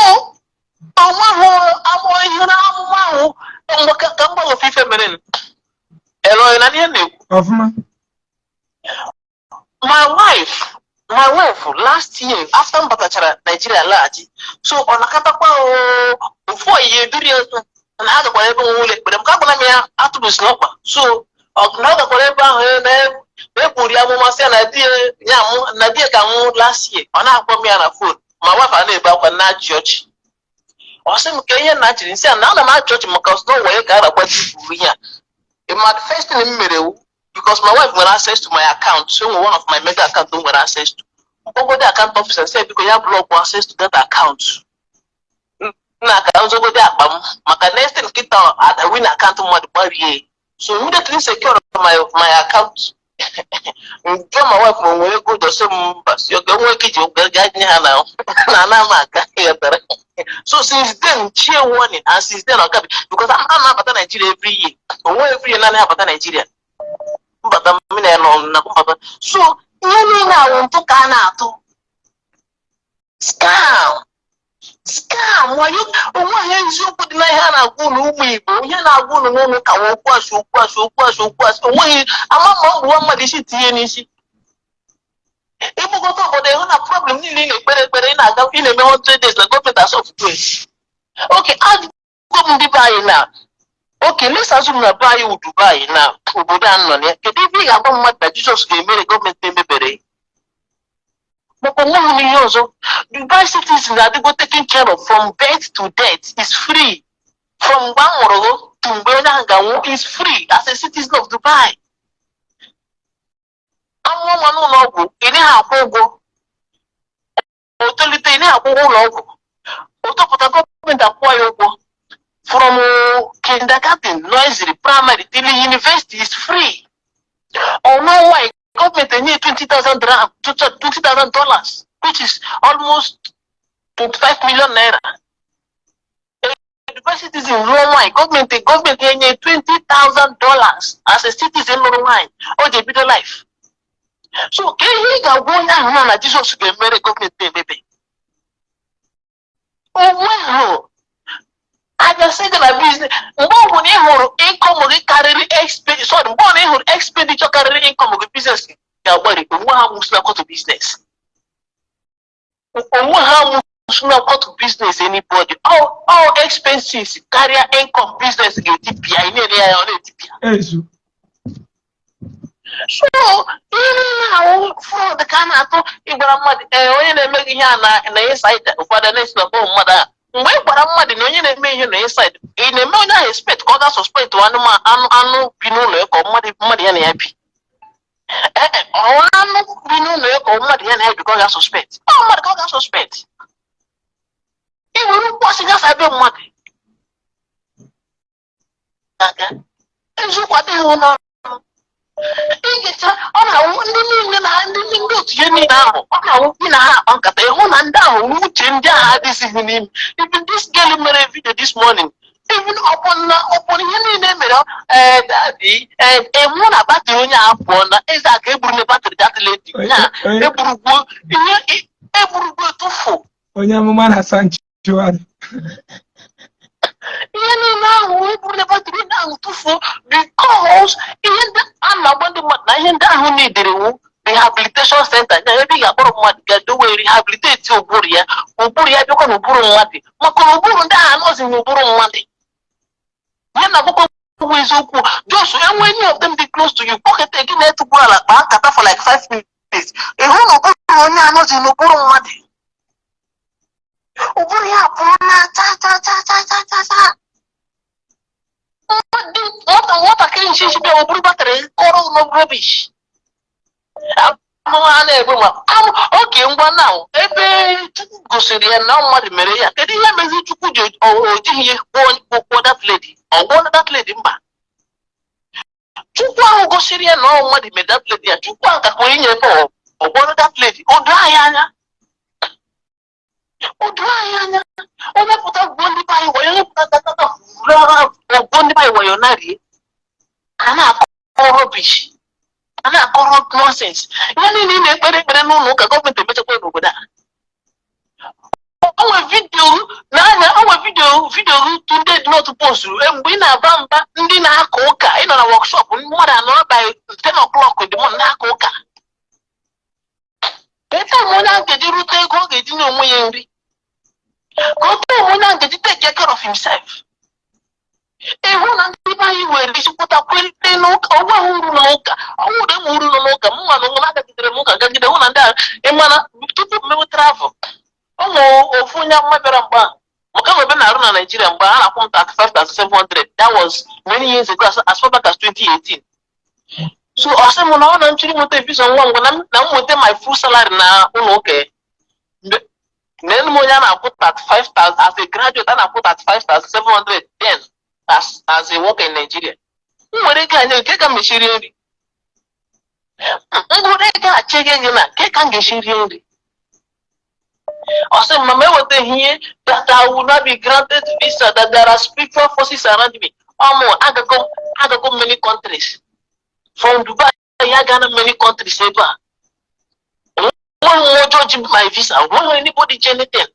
onweghị amụ ihe na amụma ahụ. Mgbe ka m gbanwe ife mere elo na ihe m na-ekwu. Ọfụma. My wife last year, after m batachara Nigeria laghachi, so ọ nakatakwa ofu oyiyi eduri ya na ha gakwara ebe nwe ụlọ ekpere m, ka agwara m ya atụbụzi n'ọkpa. So na ọ gakwara ebe ahụ na ekwuru ya amụma, sị ya na di ya ya amụ, na di ya ka nwụ last year. Ọ na-akpọ m ya na phone ma wife a na-ebe akwa na-achị ọchị. Ọ sị m ka ihe na achịrị nsị a na ana m achị ọchị, maka ọsọ wee ka a na-agba di kwuru ihe a. Ma the first thing m mere wu, because my wife nwere access to my account, so nwere one of my mega account o nwere access to, mkpọgodi account officer, sị biko ya block access to that account nna ka nzogodi akpa m, maka next thing nkịta adawi na account mmadụ gbarie. So immediately secure my account, njụọ my wife ma o nwere ego dosi m, mba, si oge nwee ike iji gaa nye ha na na ana m aka ghọtara. So since then, chie warning, and since then ọ gabi, because I'm na-abata Nigeria every year, onwe every year naanị abata Nigeria, mbata mmiri ya nọ na mbata. So ihe niile awụ ntụ ka a na-atụ, scam, scam, wayo. Onweghị eziokwu dị na ihe a na-agwa unu. Ụmụ Igbo, ihe na-agwa unu n'ụlọ ka nwa okwu asị, okwu asị, okwu asị, okwu asị. Onweghị ama ma ọ bụ mmadụ isi tinye n'isi ịgbakọta obodo, ịhụ na problem niile ị na-ekpere ekpere, ị na-aga, ị na-eme 100 days na gọọmenti asọfụkwe. Oke ajụgo m ndị be anyị na, okay, let's assume na be anyị wụ Dubai, na obodo a nọ na ya, kedu ebe ị ga-agwa mmadụ na Jizọs ga-emere gọọmenti emebere? Maka onweghị m ihe ọzọ, Dubai citizen na-adịgo taken care of from birth to death, is free from mgbe a mụrụ gị to mgbe onye ahụ ga Anwụ is free as a citizen of Dubai. Amụọ nwa n'ụlọ ọgwụ, ị naghị akwụ ụgwọ. O tolite, ị naghị akwụ ụgwọ ụlọ ọgwụ. O topụta, gọọmenti akwụọ ya ụgwọ. From kindergarten, nursery, primary till university is free. Ọnụ nwaanyị, gọọmenti enye 20,000 dirham, $20,000, which is almost 25 million naira. Dubai citizen lụọ nwaanyị, gọọmenti enye $20,000 as a citizen lụrụ nwaanyị, o ji ebido life. So ka ihe ị ga-agwa onye ahụ nọ na Jizọs ga-emere gọọmenti emebe onwe hụ abịa sị gị na business, mgbe ọ bụla ị hụrụ income gị karịrị expenditure, sorry, mgbe ọ bụla ị hụrụ expenditure karịrị income gị, business ga-agbari onwe ha. Nwụsị na to business onwe ha, nwụsị na to business anybody. All expenses karịa income, business ga-etipịa. Ị na-ele ya, ọ na-etipịa. Ezu. So ihe niile ahụ, fraud ka a na-atụ. Ịgwara mmadụ, ee, onye na-eme gị ihe a na inside, ụfọdụ na-esi na mmadụ ahụ. Mgbe ị gwara mmadụ na onye na-eme ihe na inside, ị na-eme onye ahụ expect ka ọ ga suspect anụ bi n'ụlọ ya, ka mmadụ ya na ya bi. Ee, ọ anụ bi n'ụlọ ya, ka mmadụ ya na ya bi ka ọ ga suspect? Ọ mmadụ ka ọ ga suspect? Ị were mkpọsị gafe ebe mmadụ aga, eziokwu adịghị n'ọnụ. Igecha, ọ na-awụ ndị niile na ndị otu ya niile ahụ, ọ na-awụ gị na ha akpa nkata, ịhụ na ndị ahụ, uche ndị ahụ adịzighị n'ime. Even this girl mere video this morning, even upon na upon ihe niile mere, ee, daddy, ee, ịhụ na battery onye a pụọ na eze aka egburu na battery that lady ya egburugwo ihe egburugwo tụfu. Onye amụma na sanctuary. Ihe niile ahụ, egburu na battery ndị ahụ tụfuo, because ihe ndị a na-agba ndị mmadụ na ihe ndị ahụ na-edere wu rehabilitation center ya, ebe ị ga-akpọrọ mmadụ ga-edowe rehabilitate ụbụrụ ya, ụbụrụ ya bịakwa n'ụbụrụ mmadụ, maka na ụbụrụ ndị ahụ anọzighị n'ụbụrụ mmadụ. Ihe na-agbakọ bụ eziokwu. Just enwe any of them dị close to you, kpọketa gị na-etukwuru ala, kpaa nkata for like 5 minutes, ị hụ na ụbụrụ onye anọzighị n'ụbụrụ mmadụ, ụbụrụ ya pụọ na cha cha cha cha cha cha cha. Nwatakịrị nchichi bịa ọ bụrụ battery kọrọ rubbish. Amụma a na-egbe ma oge ngwa na ebe Chukwu gosiri ya na mmadụ mere ya, kedu ihe mezi Chukwu ji o jighị ihe gwụọ that lady? Ọ gwụọ that lady? Mba. Chukwu ahụ gosiri ya na ọ mmadụ mere that lady ya, Chukwu ahụ kakwa inye ebe ọ gwọrọ that lady. O doo anyị anya, o doo anyị anya. Onye pụta gwuo ndị be anyị wayo, onye pụta tatata gwuo ndị be anyị wayo, narie a na-akọ rubbish, a na-akọrọ nonsense. Ihe niile ị na-ekpere ekpere n'ụlọ ụka, gọọmenti emechakwa n'obodo a. Onwe video n'anya, onwe video Tunde Ednut posturu mgbe ị na-aba mba ndị na-aka ụka. Ị nọ na workshop, mmadụ anọrọ by 10 o'clock in the morning na-aka ụka. Ka time onye ahụ ga-eji rute ego ọ ga-eji nye onwe ya nri, ka o tee onye ahụ ga-eji take care of himself. Ịhụ na ndị be anyị nwere isi pụta kwere n'ụka, onweghị uru n'ụka. Ọnwụ na enwe uru nọ n'ụka. M nwa na onwe m agagidere m ụka, gagide hụ na ndị a. Ịmana tupu m mewe travel, ọ nwere ofu onye amụma bịara mgbe a, maka na ebe na-arụ na Naịjirịa mgbe a na-akwụ m 35,700. That was many years ago, as far back as 2018. So ọ sị m na ọ na nchiri nweta visa ngwa ngwa na m nweta my full salary na ụlọ ụka ya. Na elu m onye a na-akwụ 35,000 as a graduate, a na-akwụ 35,700 then as a worker in Nigeria. M nwere ego anya nke ka m mechiri nri, m gụrụ ego a chege gị na nke ka m ga-esi rie nri. Ọ sị m ma m ewetaghị ihe, that I will not be granted visa, that there are spiritual forces around me. Ọmụ agago many countries from Dubai ya gana many countries. Ebe a nweghị nwa ọjọọ ji my visa, nweghị anybody ji anything.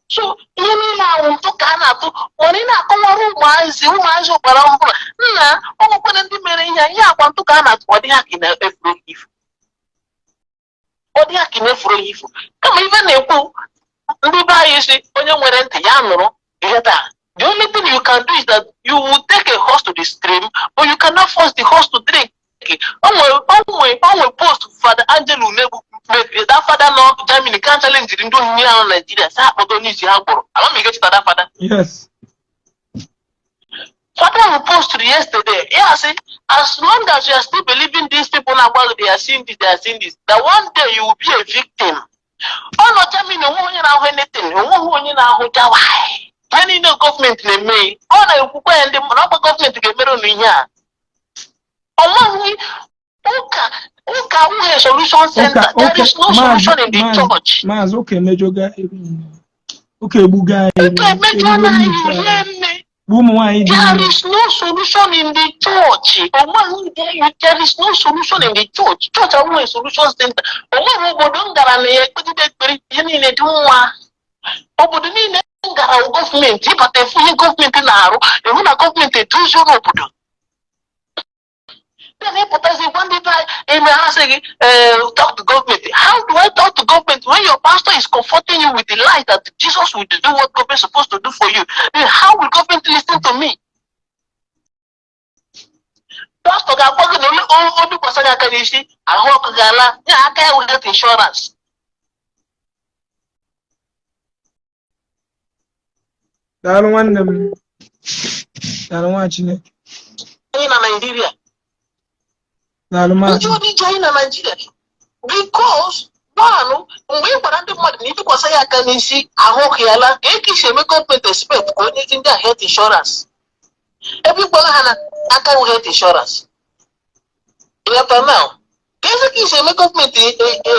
So ihe niile ahụ, ntụ ka a na-atụ. Mana ị na-akọwara ụmụazị ụkpara ọhụrụ nna, ọ nwekwara ndị mere ihe a, ihe akwa ntụ ka a na-atụ. Ọ dịghị ka ị na-efuru ifo, ọ dịghị ka ị na-efuru ya ifo. Kama ife na-ekwu ndị be anyị si, onye nwere ntị ya nụrụ ihe taa. The only thing you can do is that you will take a horse to the stream, but you cannot force the horse to drink. Onwe post Fada Angelo Unegbu mebiri, that fada nọ Germany ka challenge ndị ohi mmiri ahụ na Nigeria, sị akpọta onye isi ha gbụrụ. Ama m ike cheta that fada. Yes. Fada ahụ postụrụ yesterday, ya sị, as long as you are still believing these people na-agwa gị they are seeing this, they are seeing this, that one day you will be a victim. Ọ nọ Germany, onweghị onye na-ahụ anything, onweghị onye na-ahụ jawai. Ihe niile gọọmenti na-eme, ọ na-ekwukwa ya ndị mmadụ, ọkwa gọọmenti ga-emere unu ihe a. Onweghị ụka, ụka awụghị solution Ụka center. There ụka is no maazị solution in the maazị church. Maazị, ụka emejoga, ụka egbuga anyị. Ụka emejọla erigbo anyị mmụta ihe anyị nne. bụ ụmụ nwaanyị dị There ime. is no solution in the church. Onweghị, there is no solution in the church. Church awụghị solution center. Onweghị obodo m gara na ya ekpegide ekpere ihe niile dị mma. Obodo niile m gara wụ gọọmenti, ịbata efu ihe gọọmenti na-arụ, ịhụ na gọọmenti edoziela obodo. Then ịpụtazi gwa ndị be anyị eme ha sị gị, talk to government. How do I talk to government when your pastor is comforting you with the lie that Jesus will do what government is supposed to do for you? Then how will government listen to me? Pastor ga-agwa gị na o bikwasị gị aka n'isi, ahụ ọkụ ga-ala ya, aka ya wụ health insurance. Daalụ nwanne m, daalụ nwa Chineke. Anyị na Naịjirịa Daalụ ndị maazị. obi ji anyị na Naịjirịa, because one, mgbe ị gwara ndị mmadụ na ibikwasị ya aka n'isi ahụ ọkụ ya laa, ka eke isi eme gọọmenti expect ka onye ji ndị a health insurance ebe ị gwara ha na aka wụ health insurance? Ịghọta now? Ka ezi ka isi eme gọọmenti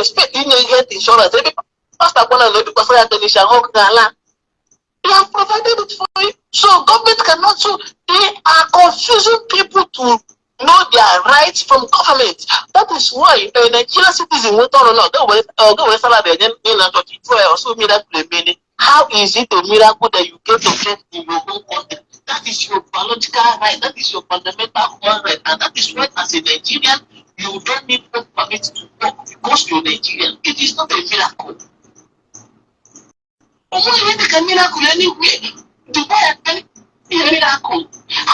expect inye health insurance ebe pastọ gwara na ebikwasị ya aka n'isi ahụ ọkụ ga-ala? They have provided it for you. So government cannot. So they are confusing people to know their rights from government. That is why a Nigerian citizen went on or not, go with salary and then also miracle. How is it a miracle that you get to get in your own country? That is your biological right. That is your fundamental human right. And that is why, as a Nigerian, you don't need work permit to work because you're Nigerian. It is not a miracle. Onweghị ihe dịka miracle anywhere. Dubai ihe miracle.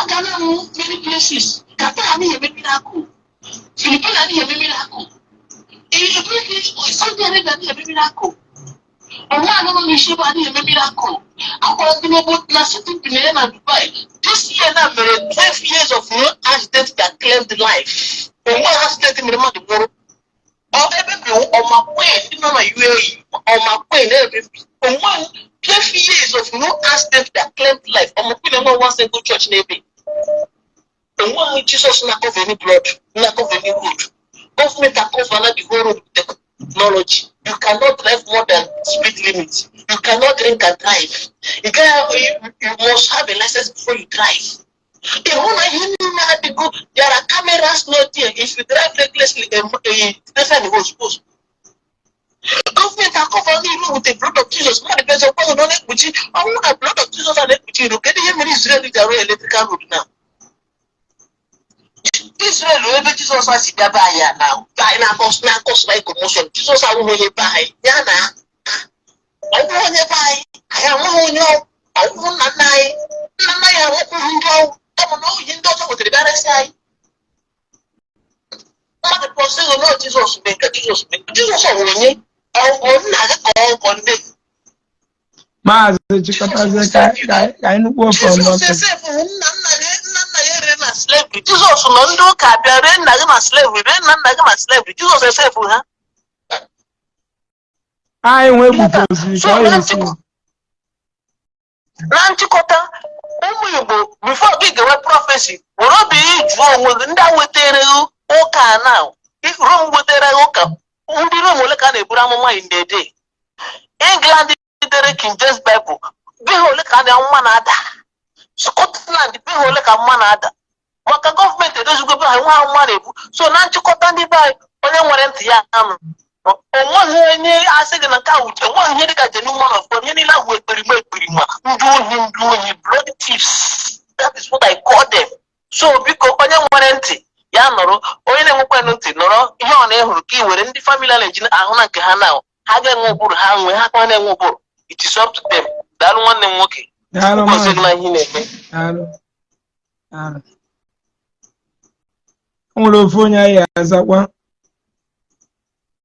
Agala m many places. Qatar anaghị eme miracle. Philippines anaghị eme miracle. Saudi Arabia anaghị eme miracle. Oman nọ n'isi ebe anaghị eme miracle. Akwara ndị n'obodo na city bi na ya na Dubai. This year na mere 12 years of no accident that claimed life. Onwe accident mere mmadụ nwụrụ. Ọ ebe bi ọmakwen ndị nọ na UAE, ọmakwen ebe bi onwe 12 years of no accident that claimed life. Ọmakwen enwe one single church n'ebe enweghị Jesus na-cover any blood, na-cover any road. Government acover the whole road with technology. You cannot drive more than speed limit. You cannot drink and drive. You must have a license before you drive. Ịhụ na ihe niile adịgo. There are cameras not there. If you drive recklessly, a ozugbo gọọmenti acover n'iru with the blood of Jesus. Mmadụ bịazi ọkwa nọ na-ekpuchi ọnwụ na blood of Jesus a na-ekpuchi iru. Kedu ihe mere Israel ji arụ electrical road now? Israel ebe Jizọs a si bịa be anyị na anyị na-akọs na commotion. Jizọs awụghị onye be anyị, ya na ọ bụghị onye be anyị, anyị amaghị onye ọwụhụ nna nna anyị, nna nna ya arụkwughị ndị ọwụ, kama na oyi ndị ọzọ wetara bịa resị anyị. Mmadụ pọsịghị na Jizọs mee nke Jizọs mee. Jizọs ọ hụrụ onye ọ nna gị ka ọ bụ nne gị? Maazị, chịkọtazie ka ka anyị nụkwuo from Jizọs doctor. Esefụ nna nna ya, nna nna ya ere na slavery. Jizọs nọ ndị ụka bịa ree nna gị na slavery, ree nna nna gị na slavery. Jizọs esefụ ha. Anyị nwee bupoziri ka So ọ na ya esi. Na nchịkọta, ụmụ Igbo, before gị gewe prophecy, were obi gị jụọ onwe gị, ndị a wetara gị ụka na Rom wetara gị ụka, ndị Rom ole ka a na-eburu amụma in the day? England dere King James Bible, be ha ole ka a na-amụma na-ada? Scotland, be ha ole ka mma na-ada? Maka gọọmenti edozigo be ha, nwe ha mma na-ebu. So na nchịkọta, ndị be anyị, onye nwere ntị ya anụ. Onweghị onye asị gị na nke a wuche. Onweghị ihe dịka genuine man of God. Ihe niile ahụ ekperima, ekperima, ndị ohi, ndị ohi, bloody thieves, that is what I call them. So biko, onye nwere ntị ya nọrọ, onye na-enwekwanụ ntị nọrọ. Ihe ọ na-ehụrụ ka ị were ndị family a na-eji ahụ na nke ha na ha ga-enwe ụbụrụ, ha nwee, ha kwa na-enwe ụbụrụ. It is up to them. Daalụ, nwanne m nwoke. Daalụ. Gozie Maazị. gị na ihe ị na-eme. Daalụ, daalụ. O nwere ofu onye anyị azakwa,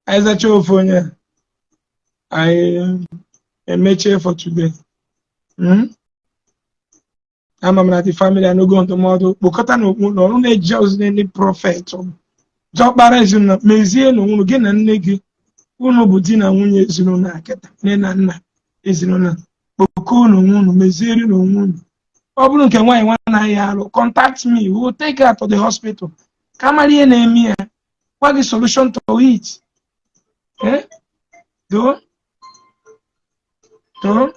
anyị zachaa ofu onye, anyị emechie for today. Ama m na the family anụgo ndụmọdụ. Kpokọta n'okpu na ọrụ na-eji ozi ndị prophet diọkpara ezinụlọ mezie na onwe gị na nne gị. Unu bụ di na nwunye ezinụlọ a kịta, nne na nna ezinụlọ. Kpokọọ n'onwe unu, meziere n'onwe unu. Ọ bụrụ nke nwaanyị nwa anaghị arụ, contact me, we will take her to the hospital ka mara ihe na-eme ya, gwa gị solution to it. Eh? Do do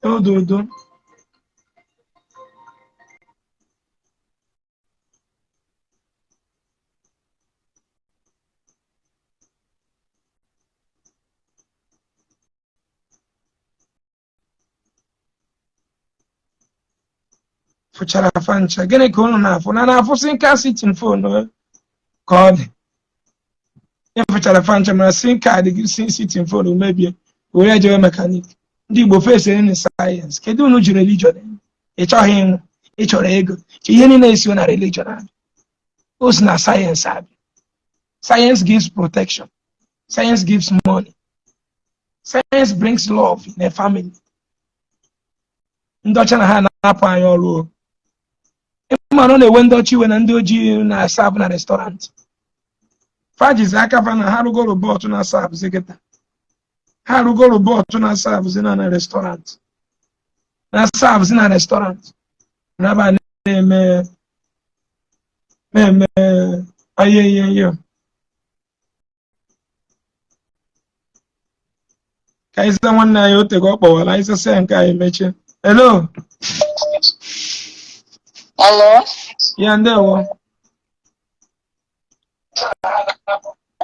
do do do. Fụchara afa ncha. Gịnị ka unu na-afụ na na-afụsị nke sitin phone ka ọ dị ịfụchara fa ncha, mana sim card gị si sitin phone mebie, were jewe mechanic. Ndị Igbo fesiri science. Kedu unu ji religion eme? Ị chọghị ịnwụ, ị chọrọ ego. Ihe niile esi na religion abịa, o si na science abịa. Science gives protection, science gives money, science brings love in a family. Ndị ọcha na ha na-apụ anyị ọrụ o. Ịma na ọ na-ewe ndị ọcha iwe na ndị ojii na-aserve na restaurant. Fajizi aka fa na ha rụgo robot na-aservezi kịta. Ha rụgo robot na-aservezi na restaurant, na-aservezi na restaurant, naba na-eme na-eme aye ihe ihe. Ka anyị zaa nwanne anyị otego ọ kpọwara anyị, sasịa nke anyị mechie. Hello. Hello. Ya, ndewo.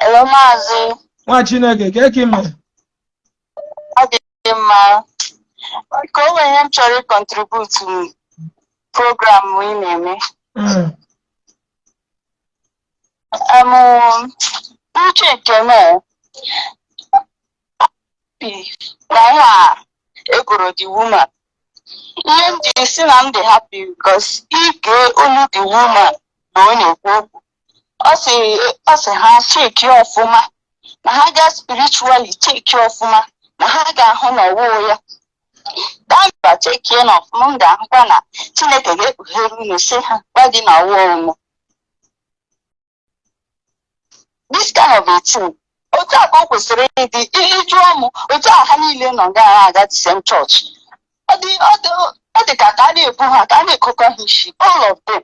Hello, Maazị. Nwa Chineke, ka eke ime? Ọ dị mma. Ka o nwere ihe m chọrọ ịcontribute program ị na-eme. Uche nke m na ihe a egoro the woman. Ihe m ji si na m dị happy because ige olu the woman na ọ na-ekwu okwu. Ọ sị ha cheki ọfụma, na ha gaa spiritually cheki ọfụma, na ha ga-ahụ na ọwụwụ ya daba chekie na ọfụma. M ga-ahụkwa na Chineke ga-ekpughere unu, si ha gwa gị na ọwụwụ m. This kind of a thing, otu a ka o kwesịrị ịdị. Ịjụọ m, otu a ha niile nọ ga aga the same church. Ọ dị ka a na-ebu ha, ka a na-ekokọ ha isi, all of them,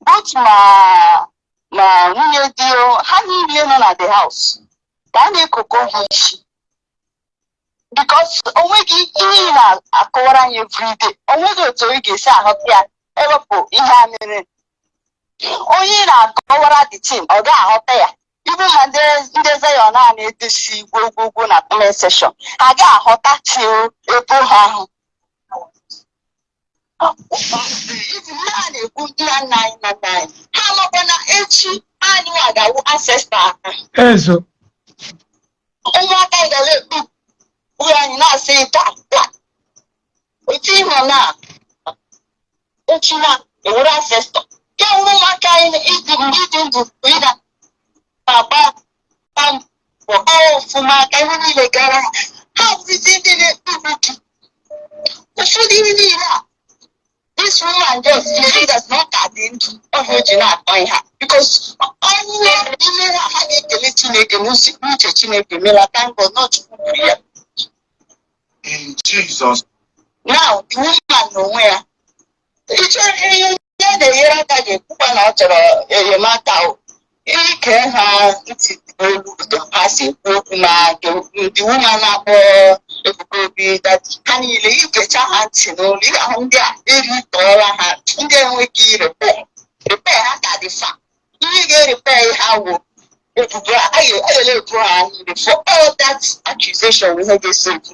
both ma nwunye di o, ha niile nọ na the house, ka a na-ekokọ ha isi, because onweghị ihe ị na-akọwara anyị everyday, onweghị otu ị ga-esi ahụta ya ewepụ ihe a mere. Onye ị na-akọwara the thing, ọ ga-aghọta ya. Ibu ma ndị Zion a na-edosi gwogwogwo na comment section, ha ga-aghọta till ebo ha ahụ. Ndị a na-ekwu nna nna anyị na nna anyị ha, amakwa na echi anyị nwa ga-awụ ancestor ha. Ezo. Ụmụaka anyị gara ekpu uru anyị na-asị taa taa otu ịhụ na echi na ewere ancestor ya wụrụ ụmụaka anyị. Ịdị mgbe ịdị ndụ, ị na-agba mbọ ọfụma ka ihe niile gara ha. Ha bụzi ndị na-ekpu gị ụfọdụ ihe niile a. This woman just, you see that na ọ ka dị ndụ ọhịa o ji na-akọ ihe a, because ọnwụ n'ime ha, ha ga-ekele Chineke n'uche Chineke mela. Thank God not Chukwu gburu ya. In Jesus. Now the woman n'onwe ya, ịchọ ihe onye na-enyere aka ga-ekwukwa na ọ chọrọ enyemaka o ike ha ntị olu otu ha si ekwu okwu, ma nke the woman na-akpọ Ebuka Obi daddy, ha niile igecha ha ntị n'olu, ị ga-ahụ ndị a eritọọla ha, ndị enweghị repair repair. Ha ka dị fa ihe ga-erepair ha wụ ebubo a ga-ebu ha niile for all that accusation. Ihe ga-eso ekwu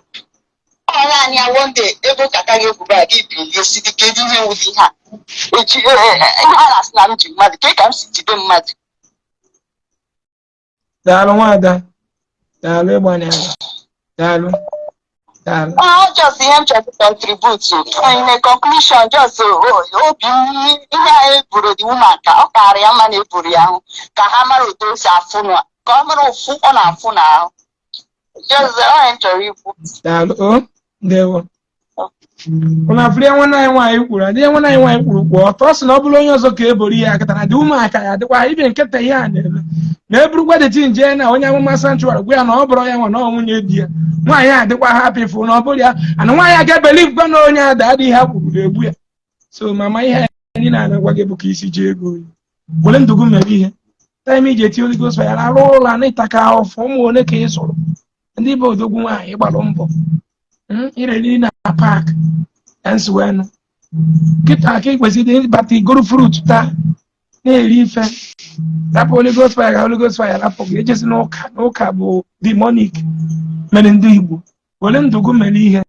ọ naanị ya, one day ebe ụkata ga-ebubo a gị bilie si dị, kedu ihe nwụdị ha eji ihe a na-asị na m ji mmadụ ke ka m si jide mmadụ? Daalụ, nwada, daalụ. Ịgbanye ala, daalụ, daalụ. Ọ just ihe m chọrọ contribute in a conclusion, just obi m, ihe a eburu the woman, ka ọ kaara ya mma na eburu ya ahụ, ka ha mara otu o si afụ na ka ọ mara ụfụ ọ na-afụ n'ahụ. Just ọ ihe m chọrọ ikwu. Daalụ o, ndewo. Ụna afụrụ ya nwanne anyị nwaanyị kwuru, adịghị nwanne anyị nwaanyị kwuru kwụ ọtọ. Ọ sị na ọ bụrụ onye ọzọ ka e boro ihe akịta na dị ụmụaka ya adịkwa ibe nkịta ihe a na-eme na eburukwa deti nje na onye amụma sanctuary gwa ya na ọ bụrụ ya nwa na ọ nwunye di ya nwaanyị adịkwa happy fụ na ọ bụrụ ya ana nwaanyị a ga-ebelieve gwa na onye ada adịghị ha kwuru na-egbu ya. So mama, ihe anyị na-agwa gị bụ ka isi ji ego oyi were ndụ gị mere ihe time iji eti Holy Ghost fire arụ ụlọ na ịtaka ahụfụ ụmụ ole ka ị zụrụ ndị bụ odogwu nwaanyị gbalụ mbọ ireri na park nsiwenụ kịta ka ị kwesịrị ịbata igoro fruit taa na-eri ife rapụ Holy Ghost fire ka Holy Ghost fire rapụ gị ejezi n'ụka n'ụka bụ demonic mere ndị Igbo were ndụ gị mere ihe.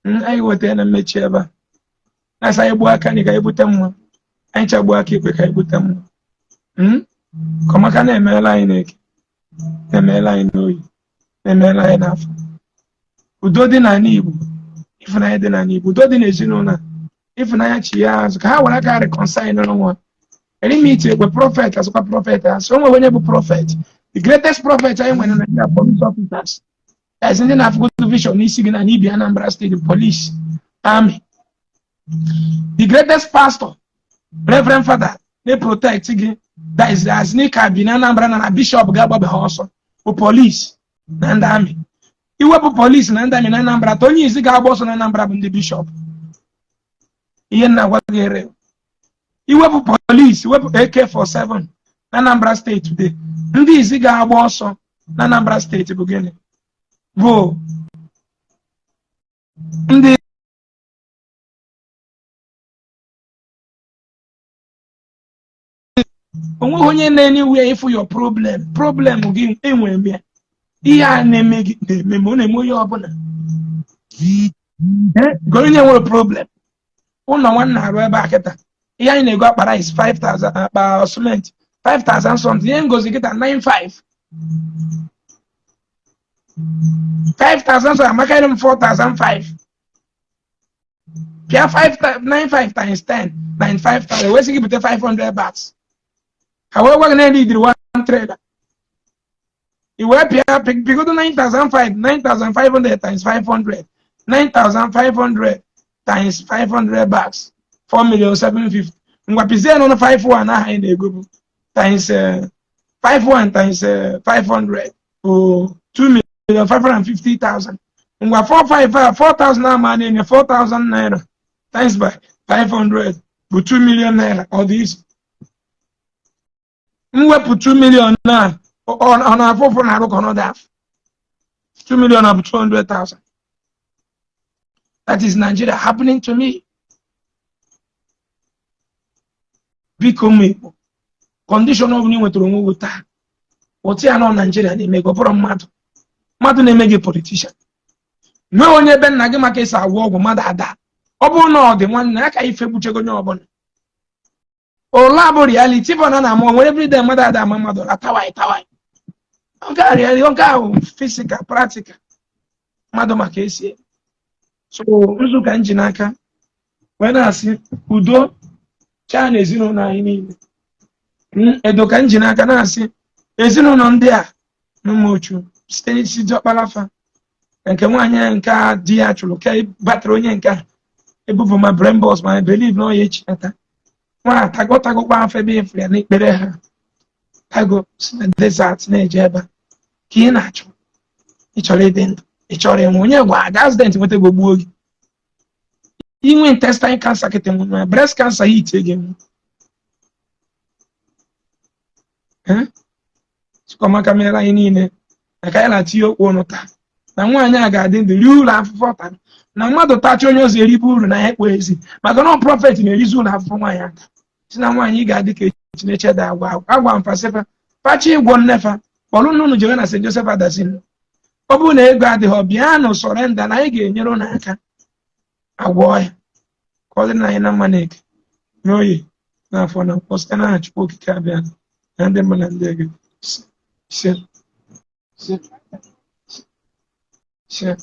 Anyị weta na mmechi ebe a na-asa anyị gbuo aka anyị ka anyị bute mma anyị chagbuo aka ikpe ka anyị bute mma. Ka ọmaka na-emeela anyị n'eke, na-emeela anyị n'oyi, na-emeela anyị n'afọ. Udo dị n'ala Igbo, ịfụnanya dị n'ala Igbo, udo dị n'ezinụlọ a, ịfụnanya chi ya azụ ka ha were aka reconcile n'onwe ha. Erimiti ekwe prophet asụkwa prophet asụ o nwere onye bụ prophet, the greatest prophet anyị nwere na Nigeria, police officers as ndị na-afụgodo vision n'isi gị na n'ibi Anambra State police, army, the greatest pastor, reverend father na-protect gị, that is as n'ịka bi na Anambra na bishop ga-agbabe ha ọsọ bụ police na ndị army. Iwepụ police na ndị army na Anambra ta onye isi ga-agba ọsọ na Anambra bụ ndị bishop. Ihe nna gwa gị ere iwepụ police, wepụ AK47 na Anambra State today, ndị isi ga-agba ọsọ na Anambra State bụ gịnị? Bụ ndị onweghị onye na-enye ịfụ your problem. Problem gị enwere m ya, ihe a na-eme gị na-eme ma ọ na-eme onye ọbụla. Goro onye nwere problem ụlọ nwanne arụ ebe a kịta, ihe anyị na-ego akpa rice 5000, akpa cement 5000 something, ihe ngozi kịta 95 5000, so amaka m 4005 pịa 95 times 10, 95,000 wee sị gị bute 500 bags ha wee gwa gị na idiri one trailer i wee pịa pigodo 9005 9500 times 500, 9500 times 500 bags, 4 million 750. Ngwa pizie nọ na 51 aha anyị na-egobu times 51 times 500 bụ 2 million 550,000. Ngwa 45 4,000 ama na-enye 4,000 naira times by 500 bụ 2 million naira. Ọ dị isi mwepụ 2 million na ọ na-afụ ụfụ na-arụ ka ọnọdụ afụ 2 million bụ 200,000. That is Nigeria happening to me. Biko ụmụ Igbo, condition ọ bụla ị nwetara onwe gị taa, otu ya nọ Naijiria na-eme gị, ọ bụrụ mmadụ mmadụ na-eme gị politician nwee onye ebe nna gị maka esi agwọ ọgwụ mmadụ ada ọ bụrụ na ọ dị nwanne aka ife gbuchego onye ọbụla ụla bụ reality bụ na na-amụ nwere everyday mmadụ ada ama mmadụ ụra tawai tawai nke a reality nke ahụ physical practical mmadụ maka esi. So nzu ka m ji n'aka wee na-asị udo chaa na ezinụlọ anyị niile. Edo ka m ji n'aka na-asị ezinụlọ ndị a n'Ụmụochu site n'isi diọkpalafa nke nwaanyị nke a di ya chụrụ ka batara onye nke a ebubo ma brain box ma believe na ọ ya echinata nwa tago tagokwa afọ ebe efuru ya n'ikpere ha tago si na desert na-eje ebe a ka ị na-achọ ị chọrọ ịdị ndụ ị chọrọ ịnwụ onye gwa aga accident nweta gị gbuo gị inwe intestine cancer kịta nwụ breast cancer ya itie gị nwụ. Chukwuamaka mere anyị niile na ka anyị na-atinye okwu ọnụ taa na nwaanyị a ga-adị ndụ rie ụlọ afụfụ tara na mmadụ tacha onye ọzọ eribe uru na ya ekpo ezi maka na prophet na-erizi ụlọ afụfụ nwaanyị aka si na nwaanyị ga-adị ka Chineke da agwa agwa mfasịfa pachi ịgwọ nnefa kpọrọ nnụnụ jewe na St. Joseph Adasin ọ bụrụ na ego adịghị bịanụ surrender na anyị ga-enyere ụnụ aka agwọ ya ka ọ dị na anyị na mma na-eke n'oyi n'afọ na nkwọ site n'aha Chukwu Okike abịa na ndị mbụ na ndị ege. Ise, ise, ise.